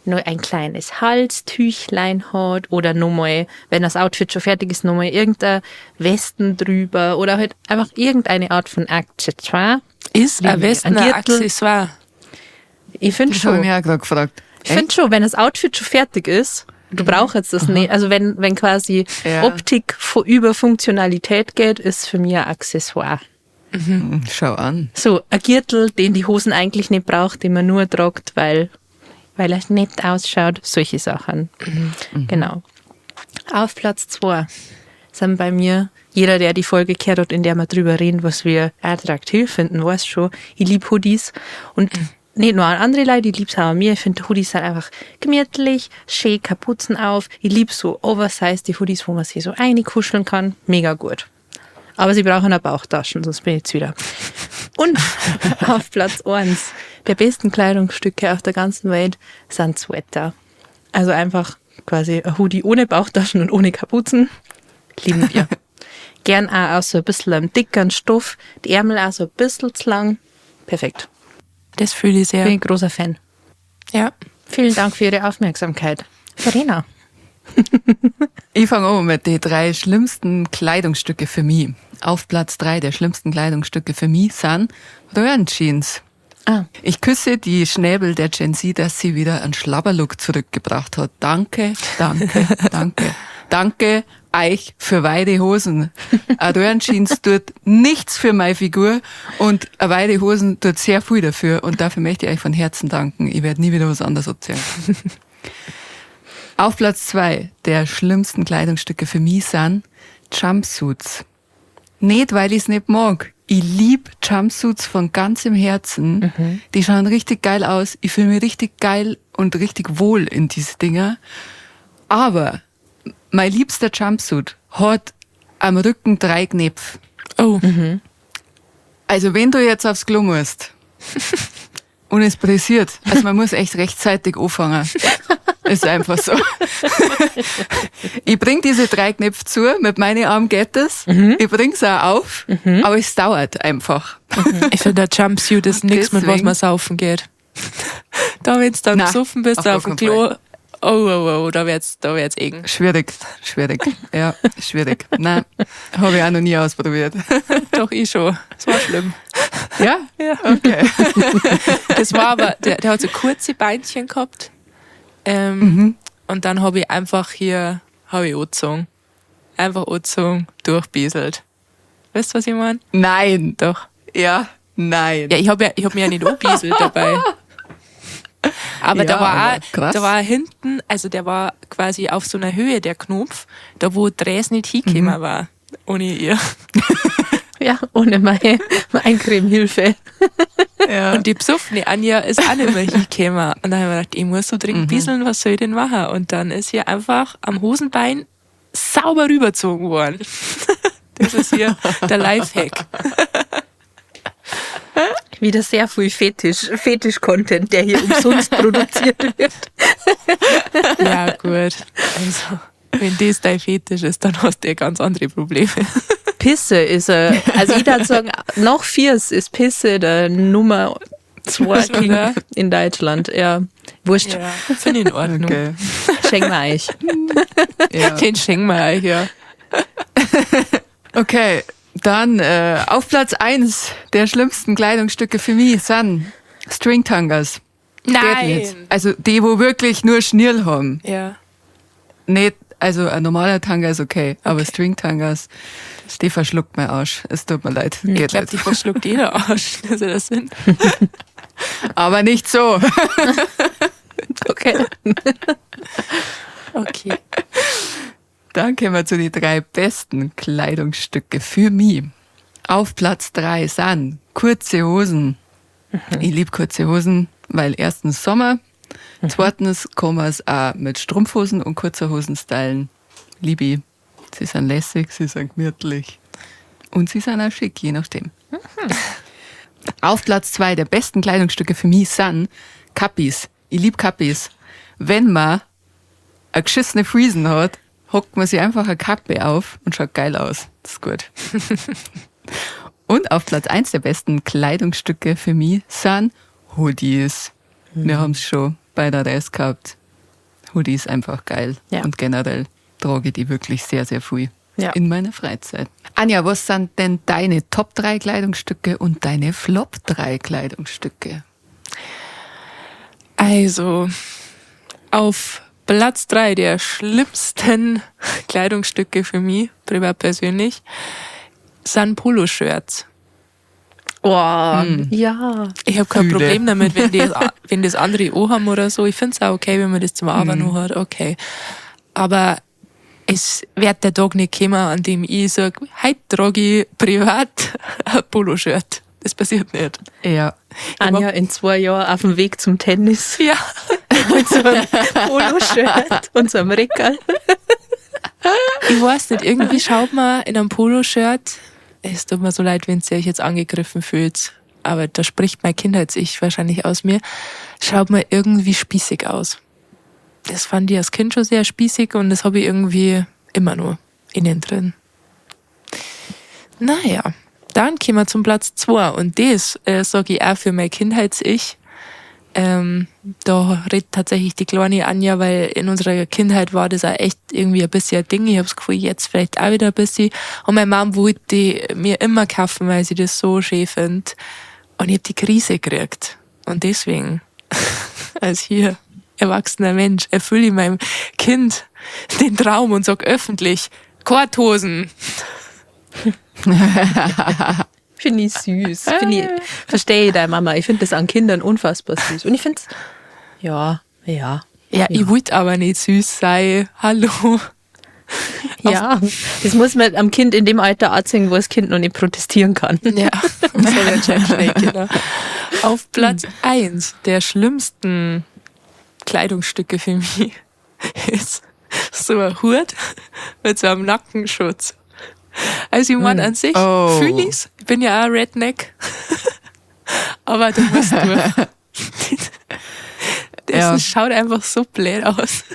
nur ein kleines Halstüchlein hat oder nochmal, wenn das Outfit schon fertig ist, nochmal irgendein Westen drüber oder halt einfach irgendeine Art von Accessoire. Ist ein Westen ein Accessoire? Ich find Das habe schon. ich mich auch gerade gefragt. Ich find schon, wenn das Outfit schon fertig ist, Du brauchst jetzt das nicht. Also wenn quasi Optik über Funktionalität geht, ist für mich ein Accessoire. Schau an. So, ein Gürtel, den die Hosen eigentlich nicht braucht, den man nur tragt, weil er nett ausschaut. Solche Sachen. Genau. Auf Platz 2 sind bei mir, jeder, der die Folge gehört hat, in der wir drüber reden, was wir attraktiv finden, weiß schon, ich lieb Hoodies. Und nicht nur an andere Leute, ich lieb's auch an mir. Ich finde, Hoodies sind einfach gemütlich, schön, Kapuzen auf. Ich lieb so oversized die Hoodies, wo man sich so reinkuscheln kann. Mega gut. Aber sie brauchen auch Bauchtaschen, sonst bin ich jetzt wieder. Und auf Platz 1 der besten Kleidungsstücke auf der ganzen Welt sind Sweater. Also einfach quasi ein Hoodie ohne Bauchtaschen und ohne Kapuzen. Lieben wir. Gern auch aus so ein bisschen einem dickeren Stoff, die Ärmel auch so ein bisschen zu lang. Perfekt. Das fühle ich sehr. Bin ein großer Fan. Ja. Vielen Dank für Ihre Aufmerksamkeit. Verena. Ich fange an mit den 3 schlimmsten Kleidungsstücke für mich. Auf Platz 3 der schlimmsten Kleidungsstücke für mich sind Röhrenjeans. Ich küsse die Schnäbel der Gen Z, dass sie wieder einen Schlabberlook zurückgebracht hat. Danke, danke, danke. Danke euch für weite Hosen. Ein Röhrenjeans tut nichts für meine Figur und eine weite Hosen tut sehr viel dafür und dafür möchte ich euch von Herzen danken. Ich werde nie wieder was anderes erzählen. Auf Platz 2 der schlimmsten Kleidungsstücke für mich sind Jumpsuits. Nicht, weil ich's nicht mag. Ich lieb Jumpsuits von ganzem Herzen. Die schauen richtig geil aus. Ich fühle mich richtig geil und richtig wohl in diese Dinger. Aber mein liebster Jumpsuit hat am Rücken 3 Knöpfe. Oh. Also wenn du jetzt aufs Klo musst und es pressiert, also man muss echt rechtzeitig anfangen. Ist einfach so. Ich bring diese 3 Knöpfe zu, mit meinen Armen geht das. Ich bring's auch auf, aber es dauert einfach. Ich finde, der Jumpsuit ist nix, mit was Deswegen. man saufen geht. Da, wenn's dann Nein, besoffen bist, auf gar auf dem keinen Klo, Fall. oh, oh, oh, da wird's eng. Schwierig, schwierig. Ja, schwierig. Nein, hab ich auch noch nie ausprobiert. Doch, ich schon. Das war schlimm. Ja? Ja. Okay. Das war aber, der hat so kurze Beinchen gehabt. Und dann hab ich einfach hier, hab ich angezogen. Einfach angezogen, durchbieselt. Weißt du, was ich mein? Nein. Doch. Ja, nein. Ja, ich hab mir ja nicht angebieselt dabei. Aber da Ja, war aber auch, krass. da war hinten, also der war quasi auf so einer Höhe, der Knopf, da wo Dres nicht hingekommen war. Ohne ihr. Ja, ohne meine Eincremehilfe. Ja. Und die besoffene Anja ist auch nicht mehr hingekommen. Und dann hab ich mir gedacht, ich muss so dringend bieseln, was soll ich denn machen? Und dann ist hier einfach am Hosenbein sauber rübergezogen worden. Das ist hier der Lifehack. Wieder sehr viel Fetisch-Content, der hier umsonst produziert wird. Ja, gut. Also, wenn das dein Fetisch ist, dann hast du ja ganz andere Probleme. Pisse ist er. Also ich würde sagen, noch Viers ist Pisse der Nummer 2 King Oder? in Deutschland. Ja, wurscht. Ja, finde ich in Ordnung. Okay. Schenken wir euch. Ja. Den schenken wir euch, ja. Okay, dann auf Platz 1 der schlimmsten Kleidungsstücke für mich sind Stringtangas. Geht nicht. Also die, wo wirklich nur Schnürl haben. Ja. Nicht, also ein normaler Tanga ist okay, aber Stringtangas, die verschluckt mein Arsch. Es tut mir leid. Ich Geht glaube, nicht. die verschluckt jeder Arsch. Das ist ja der Sinn. Aber nicht so. Okay. Okay. Dann kommen wir zu den 3 besten Kleidungsstücke für mich. Auf Platz 3 sind kurze Hosen. Ich lieb kurze Hosen, weil erstens Sommer, zweitens kann man es auch mit Strumpfhosen und kurzer Hosen stylen. Lieb ich. Sie sind lässig, sie sind gemütlich. Und sie sind auch schick, je nachdem. Auf Platz 2 der besten Kleidungsstücke für mich sind Kappis. Ich lieb Kappis. Wenn man eine geschissene Friesen hat, hockt man sich einfach eine Kappe auf und schaut geil aus. Das ist gut. Und auf Platz 1 der besten Kleidungsstücke für mich sind Hoodies. Wir haben's schon bei der Reise gehabt. Hoodies einfach geil. Ja. Und generell trage ich die wirklich sehr, sehr viel. Ja. In meiner Freizeit. Anja, was sind denn deine Top 3 Kleidungsstücke und deine Flop 3 Kleidungsstücke? Also, auf Platz 3 der schlimmsten Kleidungsstücke für mich, privat persönlich, sind Poloshirts. Oh, ja. Ich habe kein Fühle. Problem damit, wenn das andere auch haben oder so. Ich finde es auch okay, wenn man das zum Arbeiten noch hat, okay. Aber es wird der Tag nicht kommen, an dem ich sage, heute trage ich privat ein Poloshirt. Das passiert nicht. Ja. Anja in 2 Jahren auf dem Weg zum Tennis. Ja. Mit so einem Poloshirt und so einem Reckerl. Ich weiß nicht, irgendwie schaut man in einem Poloshirt, es tut mir so leid, wenn ihr euch jetzt angegriffen fühlt, aber da spricht mein Kindheits-Ich wahrscheinlich aus mir, schaut man irgendwie spießig aus. Das fand ich als Kind schon sehr spießig und das habe ich irgendwie immer nur innen drin. Naja, dann kommen wir zum Platz 2 und das sage ich auch für mein Kindheits-Ich. Da redet tatsächlich die kleine Anja, weil in unserer Kindheit war das auch echt irgendwie ein bisschen ein Ding. Ich hab's Gefühl, jetzt vielleicht auch wieder ein bisschen. Und meine Mom wollte die mir immer kaufen, weil sie das so schön findet. Und ich hab die Krise gekriegt. Und deswegen, als hier erwachsener Mensch, erfülle ich meinem Kind den Traum und sag öffentlich, Korthosen. Finde ich süß. Verstehe ich deine Mama. Ich finde das an Kindern unfassbar süß. Und ich find's, ja, ja. Ja, ich wollte aber nicht süß sein. Hallo. Ja, das muss man am Kind in dem Alter anziehen, wo das Kind noch nicht protestieren kann. Ja, das soll ja schon schnell, genau. Auf Platz 1 der schlimmsten Kleidungsstücke für mich ist so ein Hut mit so einem Nackenschutz. Also ich meine an sich fühl ich's. Ich bin ja auch Redneck. Aber du musst durch. Das schaut einfach so blöd aus.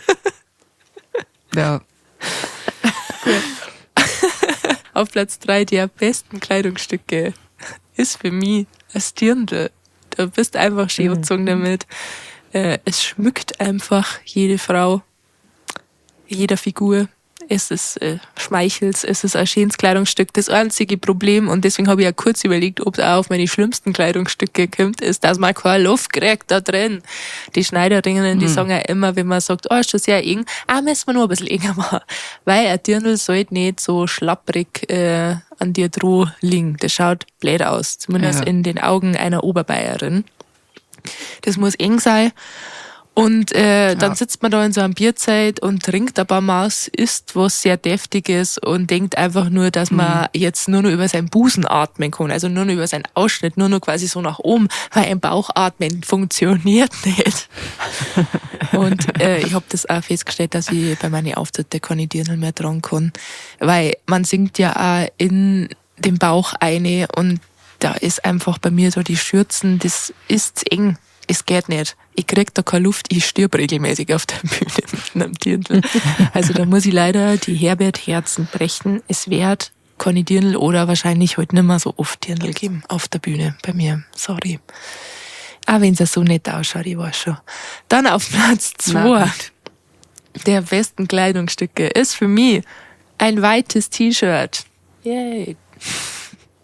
Ja. Gut. Auf Platz 3 der besten Kleidungsstücke ist für mich ein Dirndl. Du bist einfach schön angezogen damit. Es schmückt einfach jede Frau, jeder Figur. Es ist schmeichelt, es ist ein schönes Kleidungsstück. Das einzige Problem, und deswegen habe ich ja kurz überlegt, ob es auch auf meine schlimmsten Kleidungsstücke kommt, ist, dass man keine Luft kriegt da drin. Die Schneiderinnen, die sagen ja immer, wenn man sagt, oh, ist schon sehr eng, müssen wir nur ein bisschen enger machen. Weil ein Dirndl sollte nicht so schlapprig an dir droh liegen. Das schaut blöd aus, zumindest in den Augen einer Oberbayerin. Das muss eng sein. Und dann sitzt man da in so einem Bierzelt und trinkt ein paar Maß, isst was sehr Deftiges und denkt einfach nur, dass man jetzt nur noch über seinen Busen atmen kann, also nur noch über seinen Ausschnitt, nur noch quasi so nach oben, weil ein Bauchatmen funktioniert nicht. Und ich hab das auch festgestellt, dass ich bei meinen Auftritten keine Dirndl mehr tragen kann, weil man singt ja auch in den Bauch eine und da ist einfach bei mir so die Schürzen, das ist eng. Es geht nicht. Ich krieg da keine Luft, ich stirb regelmäßig auf der Bühne mit einem Dirndl. Also da muss ich leider die Herbert Herzen brechen. Es wird keine Dirndl oder wahrscheinlich heute nimmer so oft Dirndl geben auf der Bühne bei mir. Sorry. Auch wenn's ja so nett ausschaut, ich weiß schon. Dann auf Platz Na 2 gut. der besten Kleidungsstücke ist für mich ein weites T-Shirt. Yay.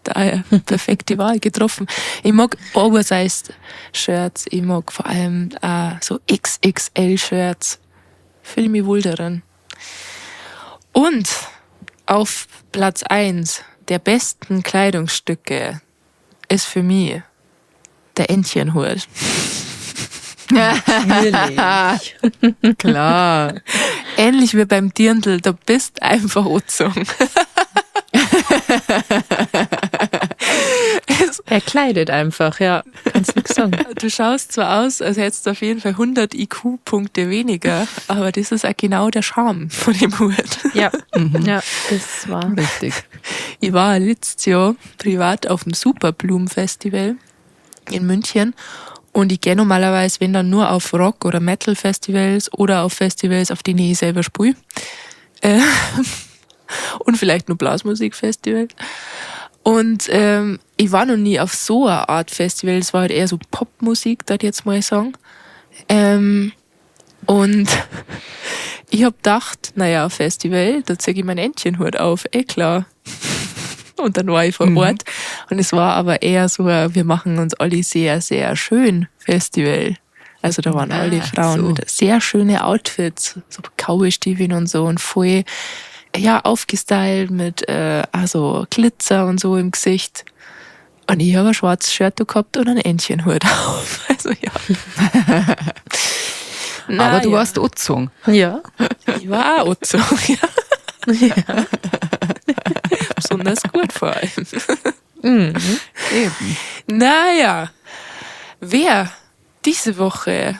Daher perfekte Wahl getroffen. Ich mag Oversized Shirts, ich mag vor allem auch so XXL Shirts. Fühle mich wohl darin. Und auf Platz 1 der besten Kleidungsstücke ist für mich der Entchenhut. Natürlich. Klar. Ähnlich wie beim Dirndl, da bist einfach angezogen. Er kleidet einfach, ja. Kannst nix sagen. Du schaust zwar aus, als hättest du auf jeden Fall 100 I Q-Punkte weniger, aber das ist auch genau der Charme von dem Hut. Ja, ja, das war Richtig. Ich war letztes Jahr privat auf dem Superblumen-Festival in München und ich gehe normalerweise, wenn dann nur auf Rock- oder Metal-Festivals oder auf Festivals, auf denen ich selber spiele. Und vielleicht nur Blasmusikfestival. Und ich war noch nie auf so einer Art Festival. Es war halt eher so Popmusik, darf ich jetzt mal sagen. Und ich hab gedacht, naja, Festival, da zieh ich mein Entchenhut auf, eh klar. Und dann war ich vor Ort. Und es war aber eher so ein, wir machen uns alle sehr, sehr schön Festival. Also da waren alle Ah, Frauen so. mit sehr schöne Outfits, so Cowboystiefeln und so und voll, ja, aufgestylt mit also Glitzer und so im Gesicht. Und ich habe ein schwarzes Shirt gehabt und ein Entchenhut auf. Also ja. Na Aber du ja. warst angezogen. Ja. Ich war auch angezogen, ja. Ja. Besonders gut vor allem. Eben. Naja, wer diese Woche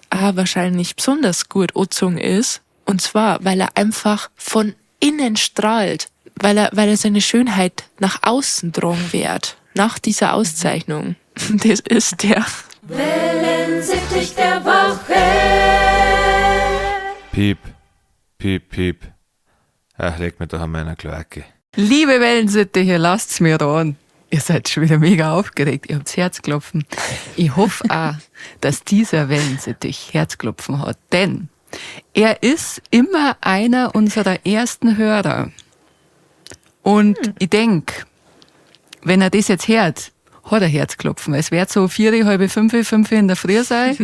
auch wahrscheinlich besonders gut angezogen ist, und zwar, weil er einfach von innen strahlt, weil er seine Schönheit nach außen tragen wird, nach dieser Auszeichnung. Das ist der Wellensittich der Woche. Piep, piep, piep. Ach, leg mir doch an meiner Kloake. Liebe Wellensittiche, lasst's mir ran. Ihr seid schon wieder mega aufgeregt. Ihr habt Herzklopfen. Ich hoffe auch, dass dieser Wellensittich Herzklopfen hat, denn er ist immer einer unserer ersten Hörer. Und ich denk, wenn er das jetzt hört, hat er Herzklopfen. Es wird so 4, 4:30, 5 in der Früh sein.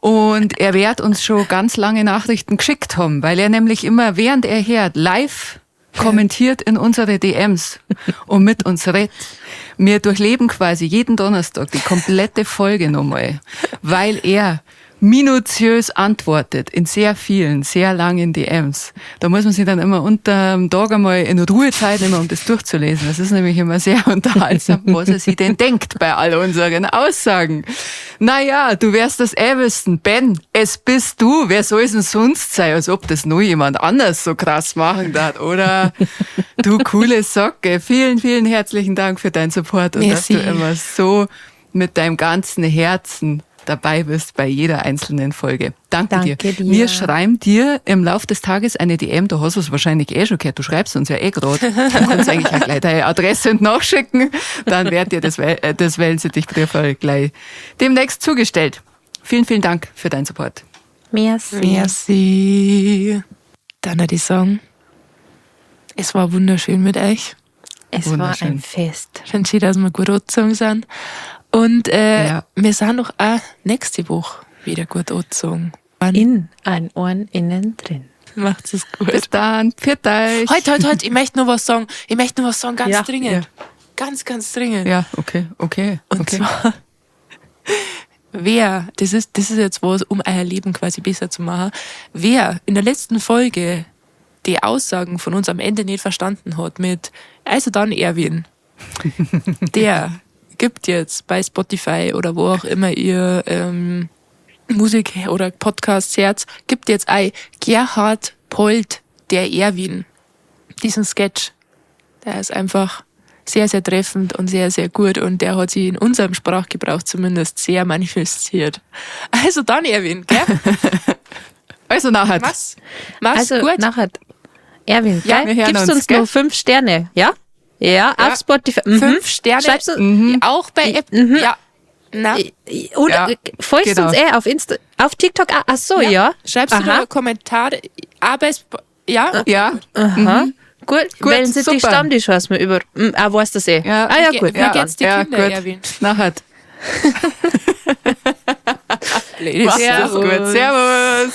Und er wird uns schon ganz lange Nachrichten geschickt haben, weil er nämlich immer, während er hört, live kommentiert in unsere DMs und mit uns redet. Wir durchleben quasi jeden Donnerstag die komplette Folge nochmal, weil er minutiös antwortet in sehr vielen, sehr langen DMs. Da muss man sich dann immer unterm Tag einmal in Ruhe Zeit nehmen, um das durchzulesen. Das ist nämlich immer sehr unterhaltsam, was er sich denn denkt bei all unseren Aussagen. Naja, du wirst das eh wissen. Ben, es bist du. Wer soll es denn sonst sein, als ob das nur jemand anders so krass machen darf, oder? Du coole Socke. Vielen, vielen herzlichen Dank für deinen Support und dass Merci. du immer so mit deinem ganzen Herzen dabei bist bei jeder einzelnen Folge. Danke, Danke dir. dir. Wir schreiben dir im Lauf des Tages eine DM, du hast es wahrscheinlich eh schon gehört, du schreibst uns ja eh gerade. Du kannst eigentlich auch gleich deine Adresse und nachschicken, dann wird dir das Wellensittich-Briefwahl gleich demnächst zugestellt. Vielen, vielen Dank für deinen Support. Merci. Merci. Dann würde ich sagen, es war wunderschön mit euch. Es war Wunderschön. ein Fest. Schön, dass wir gut angezogen sind. Und Ja. wir sind doch auch nächste Woche wieder gut angezogen. In allen Ohren innen drin. Macht's es gut. Bis dann. Pfiat euch. Halt, halt, halt. Ich möchte noch was sagen. Ich möchte noch was sagen, ganz Ja. dringend. Ja. Ganz, ganz dringend. Ja, okay, okay. Und okay. zwar, wer, das ist jetzt was, um euer Leben quasi besser zu machen, wer in der letzten Folge die Aussagen von uns am Ende nicht verstanden hat mit, also dann Erwin, der gibt jetzt bei Spotify oder wo auch immer ihr Musik oder Podcasts hört, gibt jetzt ein Gerhard Polt, der Erwin, diesen Sketch. Der ist einfach sehr, sehr treffend und sehr, sehr gut und der hat sich in unserem Sprachgebrauch zumindest sehr manifestiert. Also dann, Erwin, gell? Also nachher. Mach's, mach's Also gut. nachher, Erwin, Ja, gell? wir hören Gibst uns, uns gell? nur 5 Sterne, ja? Ja, auf Spotify. Mhm. 5 Sterne. Schreibst du, Auch bei App. Ja. Na, Oder Ja, folgst genau. uns auf Insta, auf TikTok? Ah, ach so, ja. Schreibst du Aha. da Kommentare? Aber es, ja. Ja. Aha. Gut, Gut, Wählen Sie die super. Stammtisch, hast mir über. Ah, weißt das eh. Ja. Ah, ja, Wie gut. wie geht's die ja, Kinder, gut. Erwin? Nachher. Ladies. Macht's gut. Servus.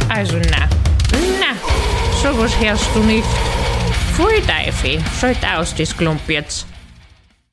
Also na, na, sowas hörst du nicht. Pfui Teufel, schalt aus das Klump jetzt.